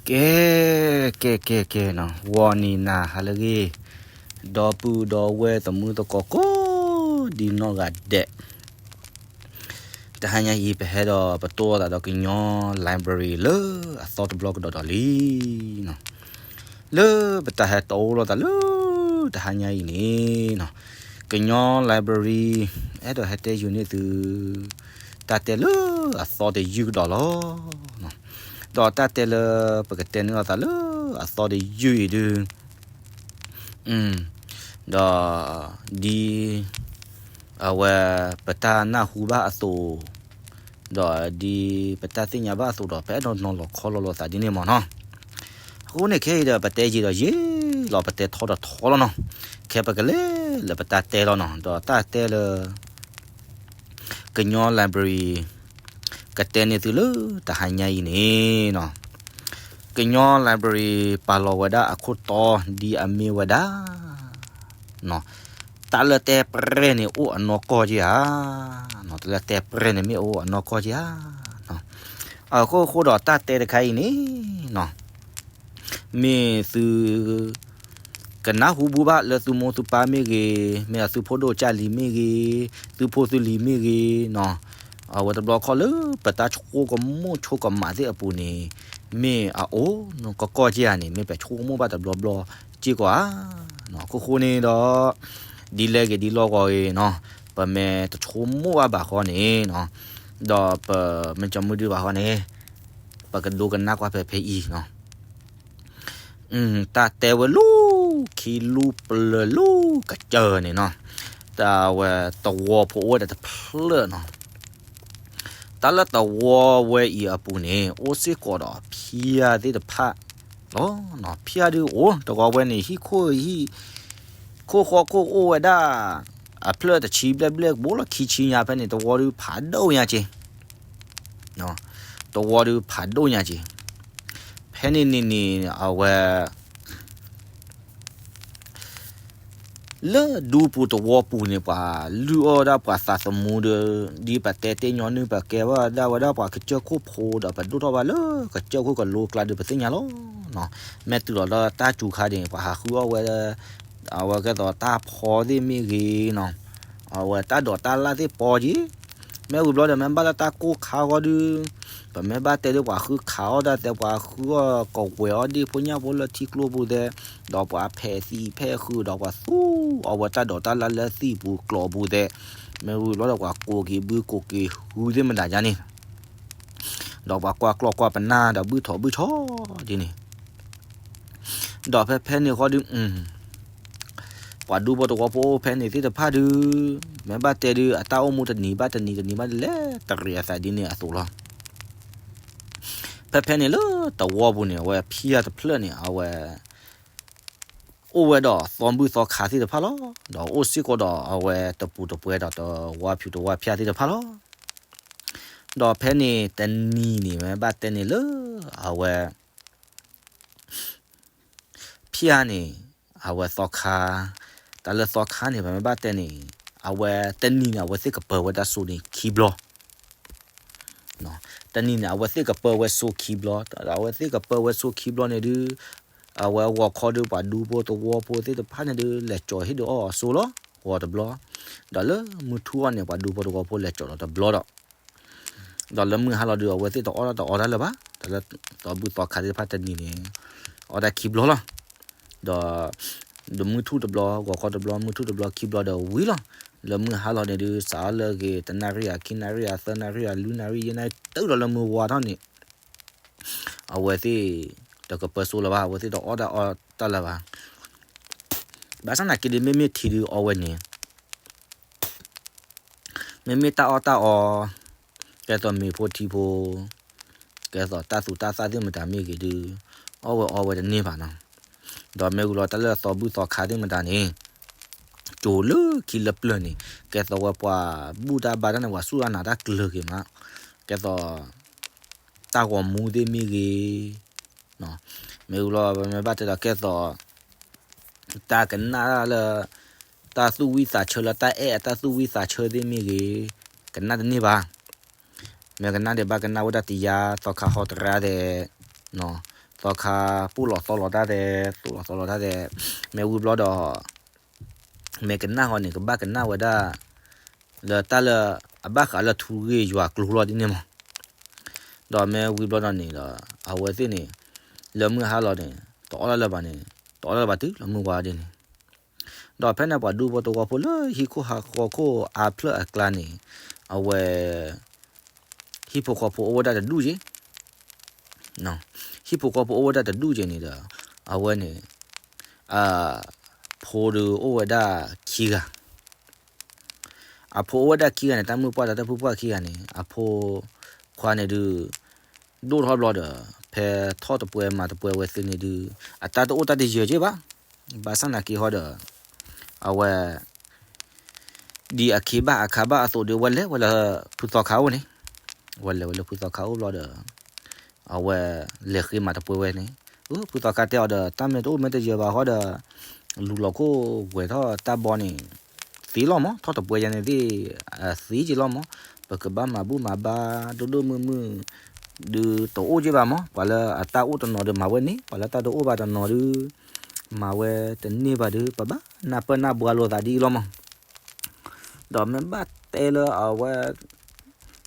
ကဲ ကဲ ကဲ ကဲနီၤ, ဂီၤနံၤနၤဟါလၢအဂ့ၤ, ဒီပုၢ်ဒီဝဲၢ်သမုၢ်သကိးကိးဒံနီၢ်ဂၤဒဲး, တဟါညါအံၤ ပဟဲဒီးပတိၢ်လိာ်သးဒီးကညီ library လၢအသီတဘျီကဒီးဒီးလံနီၤ. လၢပတၢ်ဟဲတိၢ်လိာ်သးလၢ တဟါညါအံၤန့ၣ်နီၤ, ကညီ library အဲၣ်ဒိးဟဲတဲယုာ်န့ၢ်သု တၢ်တဲလၢအသီတယုၢ်ကဒီးလီၤ. ဒီးတၢ်တဲလၢပကတဲန့ၢ်လိာ်သးလၢအသီတယုၢ်အံၤဒုး ဒီး ဒ် အဝဲ ပတၢ်နၢ်ဟူဘၣ်အသိး ဒီးဒ်ပတၢ်သ့ၣ်ညါဘၣ်အသိးဒီး ပအဲၣ်ဒိးနီၤလီၤခီလီၤလိာ်သးဒ်န့ၣ်မ့ၢ်နီၤ. အဃိန့ၣ်ခဲအံၤဒီး ပတဲယံာ်ဒီးယံာ်လီၤ ပတဲထီဒီးထီလီၤနီၤ. ခဲပကလဲၤလၢပတၢ်တဲလီၤနီၤ, ဒီးတၢ်တဲလၢ ကညီ library ကတဲန့ၢ်သုလၢတဟါညါအံၤန့ၣ်နီၤ, ကညီ library ပာ်လီၤဝဲဒၣ်အခိၣ်တီဒ်အမ့ၢ်ဝဲဒၣ် တၢ်လၢတဲပြဲၢ်န့ၣ်အိၣ်အနီၢ်ကီၢ်က့ဧါ, တၢ်လၢတဲပြဲၢ်န့ၣ်မ့ၢ်အိၣ်အနီၢ်ကီၢ်က့ဧါ. အဃိဃိဒီးတၢ်တဲတခါအံၤန့ၣ်နီၤ မ့ၢ်သု ကနၢ်ဟူဘူၣ်ဘၣ်လၢသုမိၢ်သုပၢ်မ့ၢ်ဂ့ၤ, မ့ၢ်အသုဖိဒိၣ်ကၢ်လံၤမ့ၢ်ဂ့ၤ, သုဖိသုလံၤမ့ၢ်ဂ့ၤနီၤ, အဝဲတဘျီခီၣ်လၢပတၢ်ဆိကမိၣ်ဆိကမးသ့ၣ်အပူၤန့ၣ် မ့ၢ်အအိၣ်နီၢ်ကီၢ်ကီၢ်က့ဧါန့ၣ် မ့ၢ်ပဆိကမိၣ်ဘၣ်တဘျီဘျီစ့ၢ်ကီးဧါ. အဃိဃိန့ၣ်ဒီး ဒ်လဲၣ်ဂ့ၤဒ်လဲၣ်ဂ့ၤနီၤ, ပမ့ၢ်တဆိကမိၣ်ဘၣ်ဘၣ်ဃီန့ၣ်နီၤ, ဒီးပမ့ၢ်ကမုၢ်ဒုဘၣ်ဃီန့ၣ် ပကဒိကနၣ်ကွၢ်ဖဲဖဲအံၤနီၤ. တၢ်တဲဝဲလၢခံလူပျၢၤလူကစၢၢ်န့ၣ်နီၤ, တၢ်ဝဲသဝီဖိအိၣ်ဝဲဒၣ်တဖျၢၣ်နီၤ, တၢ်လၢသဝီဝဲအံၤအပူၤန့ၣ် အိၣ်စ့ၢ်ကီးဒီးဖၠၣ်သ့ၣ်တဖၣ်လီၤ. ဖၠၣ်ဒုးအိၣ်တဝီဝဲန့ၣ် ဟံၣ်ခိၣ်ဟံၣ် ခိၣ်ဃီခိၣ်အိၣ်ဝဲဒၣ် အဖျၢၣ်တဆံဘျဲၣ်ဘျဲၣ် ဘိလီၤခံဆံညါဖဲန့ၣ် တဝီဒုးဖးဒိၣ်ညါက့ၤ တဝီဒုးဖးဒိၣ်ညါက့ၤ, ဖဲန့ၣ်န့ၣ်န့ၣ် အဝဲ လၢဒူပူၤတဝီပူၤန့ၣ် ပှၤလုၢ်အီၣ်ဒၣ်ပှၤသးသမူဒီး ဒ်ပတဲတ့ၢ်ညီနုၢ် ပကဲဘၣ်ဒၣ်ဝဲဒၣ်ပှၤကစၢၢ်ခိၣ်ဖိဒီး ပဒိၣ်ထီၣ်ဘၣ်လၢကစၢၢ်ခိၣ်ကလိကျါဒီး ပသ့ၣ်ညါလီၤ. မ့ၢ်တုၤလီၤလၢတၢ်စူၤခါန့ၣ် ပှၤဟးဃုအီၣ်ဝဲ အဝဲကဲသိးတၢ်ဖီသ့ၣ်မ့ၢ်ဂ့ၤနီၤ, အဝဲတၢ်ဒိးတၢ်လၣ်သ့ၣ်ပီက့ၤ, မ့ၢ်ဝံၤဘျီဒီး မ့ၢ်ဘၣ်လၢတၢ်ကိၢ်ခါဂီၢ်ဒုး, ပမ့ၢ်ဘၣ်တဲဒုး ပှၤဃုခးအီၣ်ဒၣ်သဲး ပှၤဃုအီၣ်ကဝဲၤအီၣ်ဒ့ၣ်ဖိညၣ်ဖိလၢထံကျိပူၤသဲး, ဒီးပှၤဖဲးသံးဖဲးဃုာ်ဒီးပှၤသူအီၣ်ဝဲတၢ်ဒိးတၢ်လၣ်လၢသံၣ်ပူၤကျီပူၤသဲး, မ့ၢ်ဝံၤဘျီဒီး ပှၤကိးက့ၤဘုကိးက့ၤဟုသ့ၣ်မတၤယါန့ၣ် ဒီးပှၤကွၢ်ကျီၢ်ကွၢ်ပနၢ်ဒီးဘုၣ်ထီၣ်ဘုၣ်ထီၣ်ဒ်န့ၣ်, ဒီးဖဲဖဲန့ၣ်ဃီဒုး ပှၤဒူဖိတဝီဖိဖဲန့ၣ်သ့ၣ်တဖၣ်ဒုး, မ့ၢ်ဘၣ်တဲဒုး အတၢ်အိၣ်မူတနံၤဘၣ်တနံၤ တနံၤဘၣ်တနံၤ လဲၤတရံးအသးဒ်န့ၣ်အသိးလီၤ. ဖဲဖဲန့ၣ်လၢတဝီပူၤန့ၣ် အဝဲဖံယါတဖျၢၣ်န့ၣ် အဝဲ အိၣ်ဝဲဒီးသီဘူၣ်သီခါသ့ၣ်တဖၣ်လီၤ. ဒီးအိၣ်စ့ၢ်ကီးဒီးအဝဲတပူၤတပှဲၤဒီးတဝါဖၠူးတဝါဖၠၣ်သ့ၣ်တဖၣ်လီၤ. ဒီးဖဲန့ၣ်တနံၤန့ၣ် မ့ၢ်ဘၣ်တဲန့ၣ်လၢ အဝဲ ဖံယါန့ၣ် အဝဲသီခါ, တၢ်လၢသီခါန့ၣ် ပမ့ၢ်ဘၣ်တဲန့ၣ် အဝဲတနံၤန့ၣ် အဝဲသ့ၣ်ကပၢၤဝဲတၢ်စိၤန့ၣ်ခံဘျီ တနံၤန့ၣ် အဝဲသ့ၣ်ကပၢၤဝဲစိၤခံဘျီ, အဝဲသ့ၣ်ကပၢၤဝဲစိၤခံဘျီန့ၣ်ဒုး, အဝဲဂီၤခီဒုး ပှၤဒူဖိသဝီဖိသ့ၣ်တဖၣ်န့ၣ်ဒုး လဲၤကၠီၤဟ့ၣ်ဒုးအီၣ်အစိၤလီၤ, ဂီၤတဘျီ, ဒီးလၢမုၢ်ထူၣ်အီၤန့ၣ် ပှၤဒူဖိသဝီဖိလဲၤကၠီၤဒီးတဘျီဒီး ဒီးလၢမုၢ်ဟါလီၤဒုး အဝဲသ့ၣ်တအီၣ်တၢ်တအီတၢ်လၢၤဘၣ်, တၢ်လၢသီဘူၣ်သီခါသ့ၣ်တဖၣ်တနံၤန့ၣ် အီၣ်တၢ်ခံဘျီလီၤ. ဒီး ဒီးမုၢ်ထူၣ်တဘျီ ဂီၤခီတဘျီ မုၢ်ထူၣ်တဘျီ ခံဘျီဒီးဝံၤလီၤ. လၢမုၢ်ဟါလီၤန့ၣ်ဒုး စးထီၣ်လၢအဂ့ၤ တနၣ်ရံၣ်ဧါ ခံနၣ်ရံၣ်ဧါ သၢနၣ်ရံၣ်ဧါ လွံၢ်နၣ်ရံၣ် ယဲၢ်နၣ်ရံၣ် တုၤဒီးလၢမုၢ်ဝါထီၣ်န့ၣ် အဝဲသ့ၣ်တကပၢၤစိလၢၤဘၣ်, အဝဲသ့ၣ်တအီၣ်တၢ်အီတၢ်လၢၤဘၣ်. ဘၣ်ဆၣ်သနာ်က့ဒီး မ့မ့ၢ်ထံဒုးအီဝဲန့ၣ် မ့မ့ၢ်တၢ်အီၣ်တၢ်အီ ကဲသိးမ့ၤဖိထံဖိ ကဲသိးတၢ်သူတၢ်သၣ်သ့ၣ်မတၤမ့ၢ်ဂ့ၤဒုး အီၣ်ဝဲအီဝဲတန့ၢ်ဘၣ်နီၤ. ဒီးမ့ၢ်ဝံၤလီၤ တၢ်လၢသီဘူၣ်သီခါသ့ၣ်မတၤန့ၣ် ကၠိၤလၢခံလၢပျၢၤန့ၣ် ကဲသိးဝဲပှၤဘူၣ်တၢ်ဘါတၢ်န့ၣ် ပှၤစူၢ်တၢ်နာ်တၢ်ကျၢၤက့ၤမး, ကဲသိး တၢ်ဂီၤမူသ့ၣ်မ့ၢ်ဂ့ၤ မ့ၢ်ဝံၤလီၤ ပမ့ၢ်ဘၣ်တဲဒီးကဲသိး တၢ်ကနၣ်လၢ တၢ်သူၣ်ဝံၣ်သးဆၢလၢတၢ်အဲၣ်အတၢ်သူၣ်ဝံၣ်သးဆၢသ့ၣ်မ့ၢ်ဂ့ၤ ကနၣ်တန့ၢ်ဘၣ်. မ့ၢ်ကနၣ်ဒံးဘၣ်ကနၣ်ဝဲဒၣ်တယါသီခါဟီတရါဒဲး သီခါပူၣ်လီၤသီလီၤတၢ်သဲး သိၣ်လီၤသီလီၤတၢ်သဲး, မ့ၢ်ဝံၤဘျီဒီး မဲာ်ကနၣ်ဃီန့ၣ် ကဘၣ်ကနၣ်ဝဲဒၣ် လၢတၢ်လၢအဘၣ်ဃးလၢထူဂ့ၢ်ယွၤကျိၤလီၤဒ်န့ၣ်မး, ဒီးမ့ၢ်ဝံၤဘျီဒီးန့ၣ်ဒီး အဝဲသ့ၣ်န့ၣ် လၢမုၢ်ဟါလီၤန့ၣ် တအီၣ်တၢ်လၢၤဘၣ်န့ၣ် တအီၣ်တၢ်လၢၤဘၣ်တုၤလီၤမုၢ်ဝါဒ်န့ၣ်, ဒီးဖဲန့ၣ်ပှၤဒူဖိသဝီဖိလၢဟံၣ်ခိၣ်ဟးဃီခိၣ်အါဖျၢၣ်အကျါန့ၣ် အဝဲ ဟံၣ်ဖိဃီဖိအိၣ်ဝဲဒၣ်တဒူၣ်က့ၤ ဟံၣ်ဖိဃီဖိအိၣ်ဝဲဒၣ်တဒူၣ်က့ၤန့ၣ်ဒီး အဝဲန့ၣ် အဖိဒုးအိၣ်ဝဲဒၣ်ခံဂၤ, အဖိအိၣ်ဝဲဒၣ်ခံဂၤန့ၣ် တၢ်မုၣ်ပှၢ်ဒီးတၢ်ဖုပှၢ်ခံဂၤန့ၣ် အဖိခွါန့ၣ်ဒုး ဒိၣ်ထီၣ်ဘျီဒီး ဖဲထီၣ်တပှဲၤမၤတပှဲၤဝဲသ့ၣ်န့ၣ်ဒုး အတၢ်တအိၣ်တၢ်တယၢၤက့ၤဘၣ်, ဘၣ်ဆၣ်နာ်က့ဟီဒီး အဝဲ ဒ်အခ့ဘၣ်အခါဘၣ်အသိးဒီး ဝဲလဲၤဝဲလၢဖုသီခါအိၣ်န့ၣ်, ဝဲလဲၤဝဲလၢဖုသီခါအိၣ်ဘျီဒီး အဝဲလဲၤဃ့မၤတပှဲၤဝဲန့ၣ်, ဖုသီခါတဲအီၤဒီး တၢ်မ့ၢ်တအိၣ်မ့ၢ်တယၢၤဘၣ်ဃီဒီး လူၤလီၤခိၣ်ဝဲထီၣ်တၢ်ဘီန့ၣ် သ့လီၤမး, ထီၣ်တပှဲၤယၤန့ၣ်သ့ၣ် သ့က့ၤလီၤမး, ပကဘၣ်မၤဘူၣ်မၤဘါ ဒိၣ်ဒိၣ်မုၢ်မုၢ် ဒုးတအိၣ်က့ၤဘၣ်မး, ပှၤလၢအတၢ်အိၣ်တနီၤဒီးမၤဝဲန့ၣ်, ပှၤလၢတၢ်တအိၣ်ဘၣ်တနီၤဒုး မၤဝဲတန့ၢ်ဘၣ်ဒီး ပဘၣ်နၢ်ပၢၢ်နၢ်ဘှါလိာ်သးဒ်အံၤလီၤမး, ဒီးမ့ၢ်ဘၣ်တဲလၢအဝဲ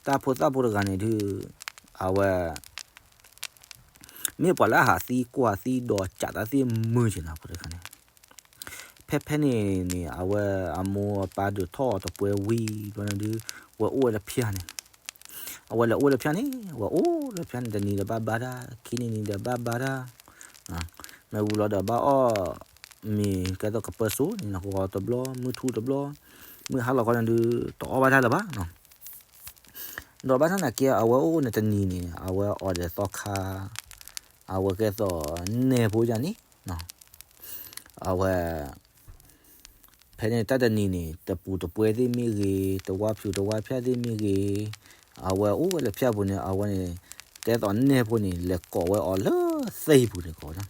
တၢ်ဖိသၣ်ဖိတဂၤန့ၣ်ဒုး အဝဲ မ့ၢ်ပှၤလၢအဟးသံကွၢ်သံဒီးစးတၢ်သ့ၣ်မုာ်က့ၤနၤဖိတခါန့ၣ်, ဖဲဖဲန့ၣ်န့ၣ် အဝဲအမိၢ်အပၢ်ဒုးထီၣ်အီၤတပှဲၤဝံၤဘျီန့ၣ်ဒုး ဝဲအိၣ်ဝဲတဖၠၣ်န့ၣ်, အဝဲလဲၤအိၣ်တဖၠၣ်န့ၣ် ဝဲအိၣ်တဖၠၣ်န့ၣ် တနံၤဒီးဘၣ်ဘါတၢ် ခံနံၤနံၤဒီးဘၣ်ဘါတၢ်, မ့ၢ်ဝံၤလီၤဒီးဘၣ်အီၣ်မ့ၤကဲသိးကပၢၢ်စိန့ၣ် နဃီတဘျီ မုၢ်ထူၣ်တဘျီ, မုၢ်ဟါလီၤခီန့ၣ်ဒုး တအီၣ်ဘၣ်တၢ်လၢၤဘၣ် ဒီးဘၣ်ဆၣ်သနာ်က့ အဝဲအိၣ်န့ၣ်တနံၤန့ၣ် အဝဲအီၤဒီးသီခါ, အဝဲကဲသိးနဲၣ်ဖိယၤန့ၣ်, အဝဲ ဖဲန့ၣ်တၢ်တနံၤန့ၣ် တပူၤတပှဲၤသ့ၣ်မ့ၢ်ဂ့ၤ, တဝါဖၠူးတဝါဖၠၣ်သ့ၣ်မ့ၢ်ဂ့ၤ, အဝဲအိၣ်ဝဲလၢဖၠၣ်ပူၤန့ၣ် အဝဲန့ၣ် ကဲသိးနဲၣ်ဖိန့ၣ် လဲၤကိးဝဲအီၤလၢသ့ၣ်ပူၤန့ၣ်ကိးဝဲဒၣ်,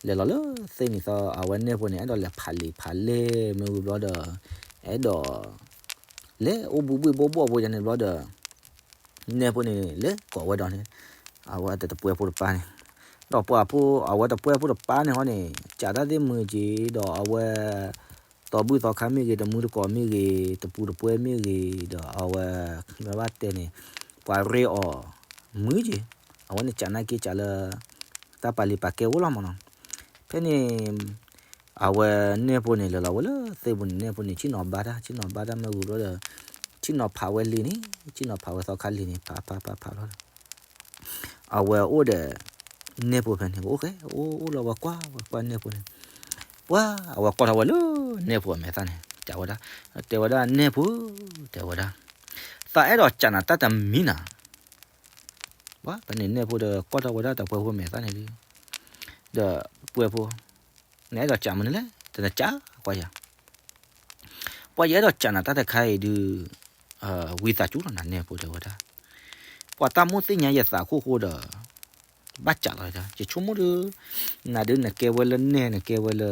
လဲၤလီၤလၢသ့ၣ်န့ၣ်သီ အဝဲနဲၣ်ဖိန့ၣ် အဲၣ်ဒိးလဲၤဖးလံာ်ဖးလဲၢ်မ့ၢ်ဝံၤဘျီဒီး အဲၣ်ဒိး လဲၤအိၣ်ဘူးဘှံးဘိဘိၣ်ဘိယၤန့ၣ်ဘျီဒီး နဲၣ်ဖိန့ၣ် လဲၤကိးဝဲဒီးန့ၣ် အဝဲတတပှဲၤဖိတပၢ်န့ၣ်, ဒီးပှၤဖိ အဝဲတပှဲၤဖိတပၢ်န့ၣ်ဟီန့ၣ် စးတၢ်သ့ၣ်မုာ်က့ၤ ဒီးအဝဲ သီဘူၣ်သီခါမ့ၢ်ဂ့ၤ တမူတကိးမ့ၢ်ဂ့ၤ တပူၤတပှဲၤမ့ၢ်ဂ့ၤ ဒီးအဝဲ မ့ၢ်ဘၣ်တဲန့ၣ် ပှၤရ့အီၤမုာ်က့ၤ, အဝဲန့ၣ်စးနာ်က့စးလၢ တၢ်ပာ်လံာ်ပာ်ကဲအိၣ်လီၤမးနီၤ, ဖဲန့ၣ် အဝဲနဲၣ်ဖိန့ၣ် လဲၤလီၤဝဲလၢသ့ၣ်ပူၤန့ၣ် နဲၣ်ဖိန့ၣ် ဆ့ၣ်နီၤဘါတၢ် ဆ့ၣ်နီၤဘါတၢ်မ့ၢ်ဝံၤဘျီဒီး ဆ့ၣ်နီၤဖးဝဲလံာ်န့ၣ် ဆ့ၣ်နီၤဖးဝဲသီခါလံာ်န့ၣ် ဖးဖးဖးဖးလီၤဒီး အဝဲအိၣ်ဒီး နဲၣ်ဖိဖဲန့ၣ် အိၣ်ဃဲ အိၣ်အိၣ်လီၤဝဲကွၢ်ဝဲကွၢ်နဲၣ်ဖိန့ၣ် ပှၤအဝဲကွၢ်ထီၣ်ဝဲလၢနဲၣ်ဖိအမဲာ်သၣ်န့ၣ် တဲဝဲဒၣ် တဲဝဲဒၣ်နဲၣ်ဖိ တဲဝဲဒၣ် သးအဲၣ်ဒိးစးနၤတၢ်တမံၤနၤ ပှၤဖဲန့ၣ်နဲၣ်ဖိဒီးကွၢ်ထီၣ်ဝဲဒၣ်တပှဲၤဖိမဲာ်သၣ်န့ၣ်ဒုး ဒီးပှဲၤဖိ နအဲၣ်ဒိးစးမနုၤလဲၣ် တနစးကွၢ်ယၤ ပှၤယအဲၣ်ဒိးစးနၤတၢ်တခါအံၤဒုး ဝံသးစူၤလီၤနၤနဲၣ်ဖိတဲဝဲဒၣ် ပှၤတၢ်မိၣ်သ့ၣ်ညါယသးခိၣ်ဃိဒီး ဘၣ်စးလီၤ ယဆိကမိၣ်ဒုး နၤဒုးနကဲဝဲလၢနဲၣ် နကဲဝဲလၢ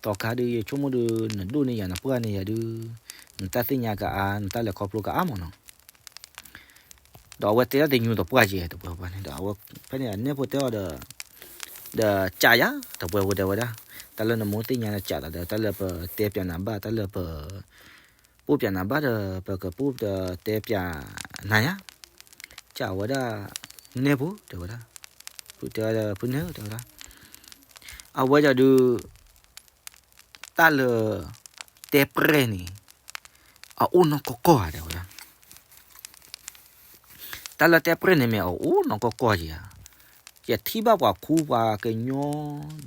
သီခါဒုး ယဆိကမိၣ်ဒုး နဒိၣ်န့ၢ်ယၤ နပှၢ်န့ၢ်ယၤဒုး နတၢ်သ့ၣ်ညါကအါ နတၢ်လဲၤခီဖျိကအါမးနီၤ ဒီးအဝဲတဲဒၣ်တညိတပှၢ်က့ၤ တပှဲၤဖိန့ၣ် ဒီးအဝဲဖဲန့ၣ်နဲၣ်ဖိတဲအီၤဒီး ဒီးစးယၤ တပှဲၤဖိတဲဝဲဒၣ် တၢ်လၢနမိၢ်သ့ၣ်ညါနစးဒီး တၢ်လၢပတဲပၠးနၤဘၣ် တၢ်လၢပ ပိၢ်ပၠးနၤဘၣ်ဒီး ပကပိၢ်တဲပၠးနၤယါ စးဝဲဒၣ် နဲၣ်ဖိ တဲဝဲဒၣ် တဲဝဲဒၣ် ဖုနဲၣ်ဧၢ တဲဝဲဒၣ် အဝဲဒၣ်ဒုး တၢ်လၢ တဲပြဲၢ်န့ၣ် အအိၣ်နီၢ်ကီၢ်ကီၢ်ဧါ တဲဝဲဒၣ် တၢ်လၢတဲပြဲၢ်န့ၣ်မ့ၢ်အအိၣ်နီၢ်ကီၢ်ကီၢ်ဧါ ယထံၣ်ဘၣ်ပှၤခူပှၤကညီ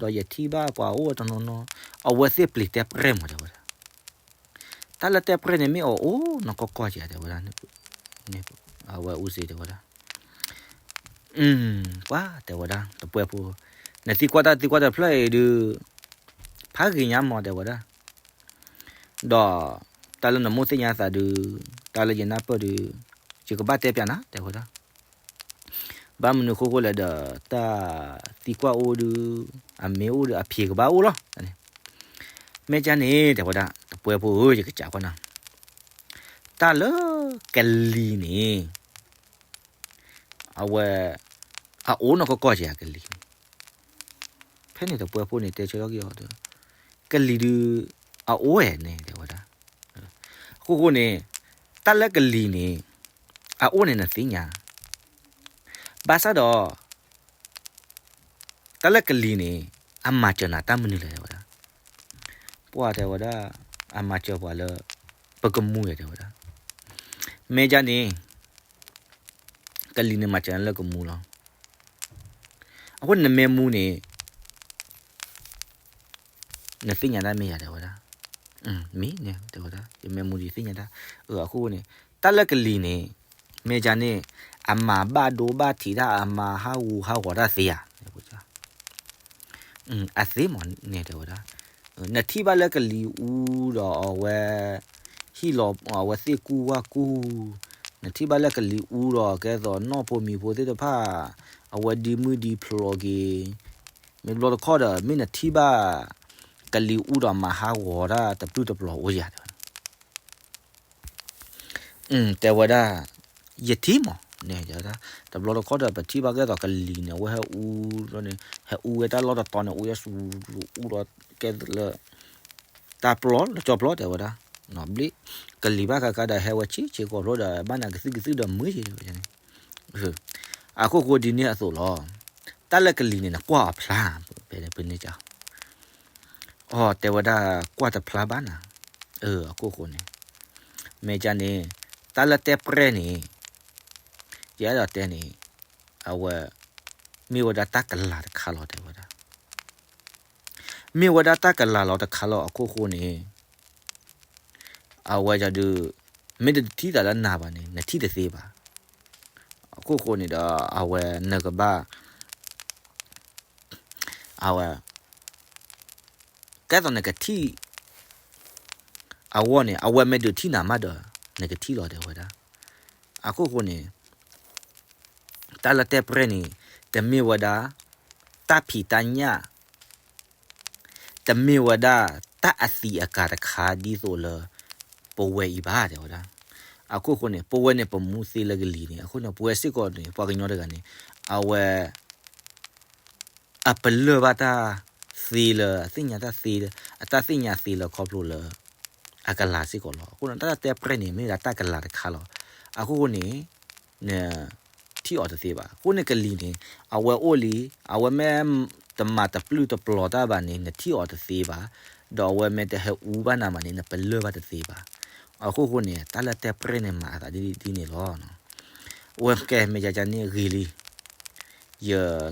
ဒီးယထံၣ်ဘၣ်ပှၤအိၣ်တနီၤနီၤ အဝဲသ့ၣ်ပျံၤတဲပြဲၢ်မး တဲဝဲဒၣ် တၢ်လၢတဲပြဲၢ်န့ၣ်မ့ၢ်အအိၣ်နီၢ်ကီၢ်ကီၢ်ဧါ တဲဝဲဒၣ် အဝဲအူစ့တဲဝဲဒၣ် ပှၤတဲဝဲဒၣ် တပှဲၤဖိ နသံကွၢ်တၢ်သံကွၢ်တဖျၢၣ်အံၤဒုး ဖးဂ့ၤညါမး တဲဝဲဒၣ် ဒီး တၢ်လၢနမိၢ်သ့ၣ်ညါသးဒုး တၢ်လၢယနၢ်ပၢၢ်ဒုး ယကဘၣ်တဲပၠးနၤ တဲဝဲဒၣ် ဘၣ်မနုၤဃိဃိလဲၣ်ဒီး တၢ်သံကွၢ်အိၣ်ဒုး အမ့ၢ်အိၣ်ဒီးအဖံးကဘၣ်အိၣ်လီၤ မ့ၢ်ကန့ၣ် တဲဝဲဒၣ် တပှဲၤဖိဧၢ ယကစးကွၢ်နၤ တၢ်လၢကလံၤန့ၣ် အဝဲ အအိၣ်နီၢ်ကီၢ်ကီၢ်ဧါ ကလံၤန့ၣ် ဖဲန့ၣ်တပှဲဖိန့ၣ် တဲဆၢထီၣ်က့ၤအီၤ, ကလံၤဒုး အအိၣ်ဝဲန့ၣ် တဲဝဲဒၣ်. အခိၣ်ဃိန့ၣ် တၢ်လၢကလံၤန့ၣ် အအိၣ်န့ၣ်နသ့ၣ်ညါ, ဘၣ်ဆၣ်ဒီး တၢ်လၢကလံၤန့ၣ် အမၤစၢၤနၤတၢ်မနုၤလဲၣ် တဲဝဲဒၣ်. ပှၢ်တဲဝဲဒၣ်, အမၤစၢၤပှၤလၢ ပကမူ တဲဝဲဒၣ်. မ့ၢ်ဒ်န့ၣ် ကလံၤန့ၣ်မၤစၢၤနၤလၢကမူလီၤ. အဃိန့ၣ်နမ့ၢ်မူန့ၣ် နသ့ၣ်ညါတၢ်မ့ၢ်ဧါ တဲဝဲဒၣ်. မ့ၢ်န့ၣ် တဲဝဲဒၣ်, ယမ့ၢ်မူဒံးသ့ၣ်ညါတၢ်. အဃိန့ၣ် တၢ်လၢကလံၤန့ၣ် မ့ၢ်ဒ်န့ၣ် အမၤဘၣ်ဒိဘၣ်ထံးတၢ် အမၤဟးဂူာ်ဟးဂီၤတၢ်သ့ဧါ. အသ့မးန့ၣ် တဲဝဲဒၣ်. နထံၣ်ဘၣ်လၢကလံၤအူဒီးအဝဲ ဟံၣ်လီၤ အဝဲသ့ၣ်ကူၣ်ဝၣ်ကူၣ်, နထံၣ်ဘၣ်လၢကလံၤအူဒီးကဲသိးနီၢ်ဖိမံၤဖိသ့ၣ်တဖၣ် အဝဲဒံမုၢ်ဒံဖျိးက့ၤ, မ့ၢ်ဘျီတခီဒီး မ့ၢ်နထံၣ်ဘၣ် ကလံၤအူဒီးမၤဟးဂီၤတၢ်တပျုၢ်တပျီၤအိၣ်ဧါ တဲဝဲဒၣ်. တဲဝဲဒၣ်, ယထံၣ်မး, တဘျီတခီဒီး ပထံၣ်ဘၣ်ကဲသိးကလံၤန့ၣ် အဝဲဟဲအူ, ဟဲအူဝဲတၢ်လီၢ်တတီၤန့ၣ် အူဝဲဆူ, အူဒီးကဲလၢ တၢ်ပျီလၢကၠီပျီ တဲဝဲဒၣ်. ဘျ့, ကလံၤဘၣ်ဃးဃးဒီးဟဲဝဲဆံးဆံးကိာ်ဖျိဒီး ဘၣ်နၤကသံၣ်ကသံၣ်ဒီးမုာ်က့ၤန့ၣ်. အခိၣ်ဃိဒ်န့ၣ်အသိးလီၤ. တၢ်လၢကလံၤန့ၣ် နကွၢ်အီၤဖျါ, ဖဲန့ၣ်ပန့ၢ်က, အိ တဲဝဲဒၣ်ကွၢ်တဖျါဘၣ်နၤ. အခိၣ်ဃိန့ၣ် မ့ၢ်ဒ်န့ၣ် တၢ်လၢတဲပြဲၢ်န့ၣ် ယအဲၣ်ဒိးတဲန့ၣ် အဝဲ မ့ၢ်ဝဲဒၣ်တၢ်ကလၤတခါလီၤ တဲဝဲဒၣ်. မ့ၢ်ဝဲဒၣ်တၢ်ကလၤလီၤတခါလီၤ အခိၣ်ဃိန့ၣ် အဝဲဒၣ်ဒုး မ့ၢ်တထံၣ်သးလၢနၤဘၣ်န့ၣ် နထံၣ်တသ့ဘၣ်. အခိၣ်ဃိန့ၣ်ဒီး အဝဲနကဘၣ် အဝဲ ကဲသိးနကထံၣ် အဂီၢ်န့ၣ် အဝဲမ့ၢ်ဒုးထံၣ်နၤမးဒီး နကထံၣ်လီၤ တဲဝဲဒၣ်. အခိၣ်ဃိန့ၣ် တၢ်လၢတဲပြဲၢ်န့ၣ် တမ့ၢ်ဝဲဒၣ် တၢ်ဖံးတၢ်ညၣ် တမ့ၢ်ဝဲဒၣ် တၢ်အသံးအကာ်တခါ ဒ်သိးလၢ ပဝဲအံၤဘၣ် တဲဝဲဒၣ်. အခိၣ်ဃိန့ၣ် ပဝဲန့ၣ် ပမူသ့လၢကလံၤန့ၣ် အဃိန့ၣ် ပဝဲစ့ၢ်ကီးန့ၣ် ပှၤကညီတဂၤန့ၣ် အဝဲ အပလၢၢ်ဘၣ်တၢ်သ့လၢ အသ့ၣ်ညါတၢ်သ့လၢ အတၢ်သ့ၣ်ညါသ့လၢခီဖျိလၢ အကလၤစ့ၢ်ကီးလီၤ. အဃိန့ၣ် တၢ်လၢတဲပြဲၢ်န့ၣ် မ့ၢ်ဝဲဒၣ်တၢ်ကလၤတခါလီၤ. အခိၣ်ဃိန့ၣ် နထံၣ်အီၤတသ့ဘၣ်. အဃိန့ၣ်ကလံၤန့ၣ် အဝဲအိၣ်လံ, အဝဲမ့ၢ်တမၤတပျုၢ်တပျီၤတၢ်ဘၣ်န့ၣ် နထံၣ်အီၤတသ့ဘၣ်. ဒီးအဝဲမ့ၢ်တဟဲအူဘၣ်နၤဘၣ်န့ၣ် နပလၢၢ်ဘၣ်တသ့ဘၣ်. အခိၣ်ဃိန့ၣ် တၢ်လၢတဲပြဲၢ်န့ၣ် မၤအသးဒ်န့ၣ်လီၤ. ဝဲကဲ မ့ၢ်ဒ်န့ၣ်ဂ့ၤလံ. ယ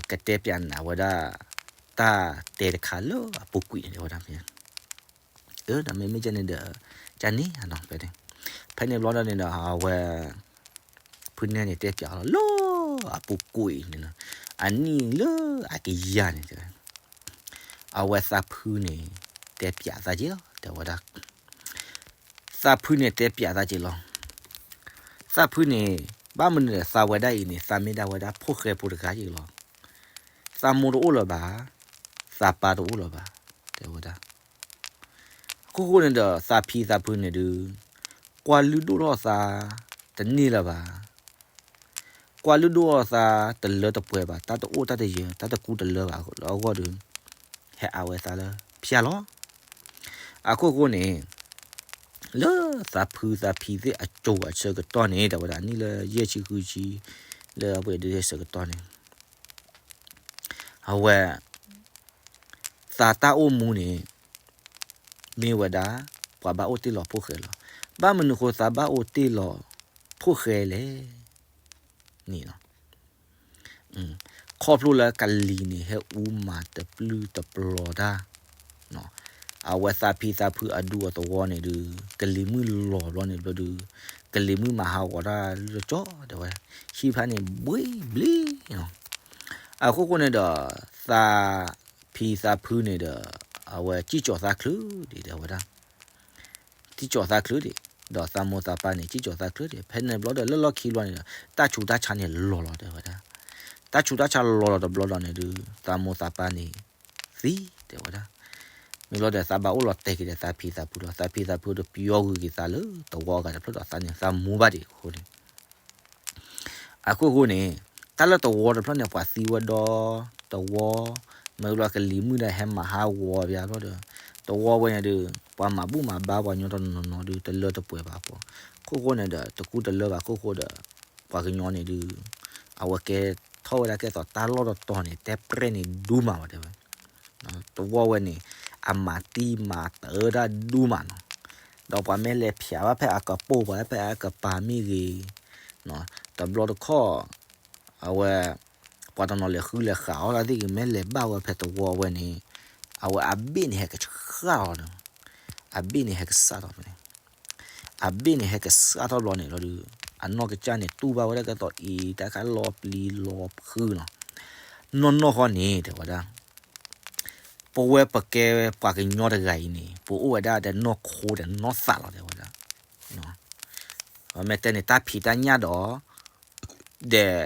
ကတဲပၠးနၤဝဲဒၣ် တၢ်တဲတခါလၢအပူၤကွံာ်န့ၣ် တဲဝဲဒၣ်. ဒီးမ့မ့ၢ်ဒ်န့ၣ်ဒီး ကန့ၣ်အနီၤ ဖဲန့ၣ်, ဖဲန့ၣ်ဘျီဒီးန့ၣ်ဒီး အဝဲ ဖုနဲၣ်န့ၣ် တဲပၠးလီၤလၢအပူၤကွံာ်န့ၣ်လီၤ. အနံၣ်လၢအကယၤန့ၣ် အဝဲသးဖုန့ၣ် တဲပၠးသးက့ၤလီၤ တဲဝဲဒၣ်. သးဖုန့ၣ်တဲပၠးသးက့ၤလီၤ. သးဖုန့ၣ် ဘၣ်မနုၤဒီးသးဝဲဒၣ်အံၤန့ၣ် သးမ့ၢ်ဒၣ်ဝဲဒၣ်ဖိၣ်ဃဲဖိတဂၤက့ၤလီၤ. သးမိၢ်တအိၣ်လၢၤဘၣ်, သးပၢ်တအိၣ်လၢၤဘၣ်, တဲဝဲဒၣ်. အခိၣ်ဃိန့ၣ်ဒီး သးဖံသးဖုန့ၣ်ဒုး ကွၢ်လုၢ်ဒိၣ်ထီၣ်သးတန့ၢ်လၢၤဘၣ်. ကွၢ်လုၢ်ဒိၣ်ထီၣ်သးတလၢတပှဲၤဘၣ်, တၢ်တအိၣ်တၢ်တယၢၤ တၢ်တကူတလၢဘၣ်လၢအဂီၢ်ဒီး ဟဲအါဝဲသးလၢဖၠၣ်လီၤ. အခိၣ်ဃိန့ၣ် လၢသးဖုသးဖံသ့ၣ်အစိၤအဆၢကတီၢ်န့ၣ် တဲဝဲဒၣ် အနံၣ်လၢယဲၢ်ဆံဃုဆံ လၢအပှဲၤဒုးဆၢကတီၢ်န့ၣ် အဝဲ သးတၢ်အိၣ်မူန့ၣ် မ့ၢ်ဝဲဒၣ် ပှၤဘၣ်အိၣ်တ့ၢ်လီၤဖိၣ်ဃဲလီၤ. ဘၣ်မနုၤဃိသးဘၣ်အိၣ်တ့ၢ်လီၤဖိၣ်ဃဲလဲၣ် န့ၣ်လီၤ. ခီဖျိလၢကလံၤန့ၣ် ဟဲအူမၤတပျုၢ်တပျီၤတၢ်, အဝဲသးဖံသးဖုအဒူအသဝီန့ၣ်ဒုး ကလံၤမုၢ်လီၤဘျီန့ၣ်ဘျီဒုး ကလံၤမုၢ်မၤဟးဂီၤတၢ်လၢကၠီ တဲဝဲ, ဟံၣ်ဖျါန့ၣ်ဘှ့ဘျ့လီၤ. အခိၣ်ဃိန့ၣ်ဒီး သးဖံသးဖုန့ၣ်ဒီး အဝဲစံၣ်ကၠီၤသးချုးဒံး တဲဝဲဒၣ်. စံၣ်ကၠီၤသးချုးဒံး, ဒီးသးမိၢ်သးပၢ်န့ၣ် စံၣ်ကၠီၤသးချုးဒံး. ဖဲန့ၣ်ဘျီဒီး လၢလီၢ်ခံဘျီန့ၣ်ဒီး တၢ်ဆူးတၢ်ဆါန့ၣ်လီၤလီၤ တဲဝဲဒၣ်. တၢ်ဆူးတၢ်ဆါလီၤလီၤတဘျီဒီးန့ၣ်ဒုး သးမိၢ်သးပၢ်န့ၣ်သံ တဲဝဲဒၣ်. မ့ၢ်ဘျီဒီး သးဘၣ်အိၣ်လီၤတဲာ်က့ၤဒီးသးဖံသးဖုဒီး သးဖံသးဖုဒီးပျီဂုာ်က့ၤသးလၢသဝီအဂၤတဖျၢၣ်ဒီး သးန့ၣ်သးမူဘၣ်ဒံးအဃိန့ၣ် အခိၣ်ဃိန့ၣ် တၢ်လၢသဝီတဖျၢၣ်န့ၣ် ပှၤသံဝဲဒီးသဝီ, မ့ၢ် မ့ၢ်လီၤကလံၤမုၢ်ဒီးဟဲမၤဟးဂီၤပယါဘျီဒီး, တဝီဝဲန့ၣ်ဒီး ပှၤမၤဘူၣ်မၤဘါပှၤကညီတနီၤနီၤဒီး တလၢတပှဲၤဘၣ်ပှၤ, ခိၣ်ဃိန့ၣ်ဒီး တကူတလၢဘၣ်ခိၣ်ဃိဒီး ပှၤကညီန့ၣ်ဒီး အဝဲကဲထီၣ်ဝဲဒၣ်ကဲသိးတၢ်လီၢ်တတီၤန့ၣ် တဲပြဲၢ်န့ၣ်ဒူမးဝဲတဲဝဲ တဝီဝဲန့ၣ် အမၤတံၤမၤတၢ်ဒၣ်ဒူမးနီၤ, ဒီးပှၤမ့ၢ်လဲၤဖျးဘၣ်ဖဲအကပိာ်ပှၤဖဲအကပၤမ့ၢ်ဂ့ၤ, တဘျီတခီၣ် အဝဲ ပှၤတနီၤလဲၤဃုလဲၤဃးအီၣ်တၢ်သ့ၣ်ဂ့ၤ မ့ၢ်လဲၤဘၣ်ဝဲဖဲတဝီဝဲန့ၣ် အဝဲအဘ့ၣ်န့ၣ်ဟဲကဆှၣ်လီၤနီၤ, အဘ့ၣ်န့ၣ်ဟဲကဆှၣ်ထီၣ်န့ၣ် အဘ့ၣ်န့ၣ်ဟဲကဆှၣ်ထီၣ်ဘျီန့ၣ်လီၤဒီး အနီၢ်ကစၢ်န့ၣ် တူၢ်ဘၣ်ဝဲဒၣ်ကဲသိးအံၤ တၢ်ခါလီၤပျံၤလီၤဖုးနီၤ, နီၢ်နီၢ်ဃီန့ၣ် တဲဝဲဒၣ် ပဝဲပကဲပှၤကညီတဂၤအံၤန့ၣ် ပအိၣ်ဝဲဒၣ်ဒီးနီၢ်ခိဒီးနီၢ်သးလီၤ တဲဝဲဒၣ်. မ့ၢ်တဲန့ၣ် တၢ်ဖံးတၢ်ညၣ်ဒီး ဒီး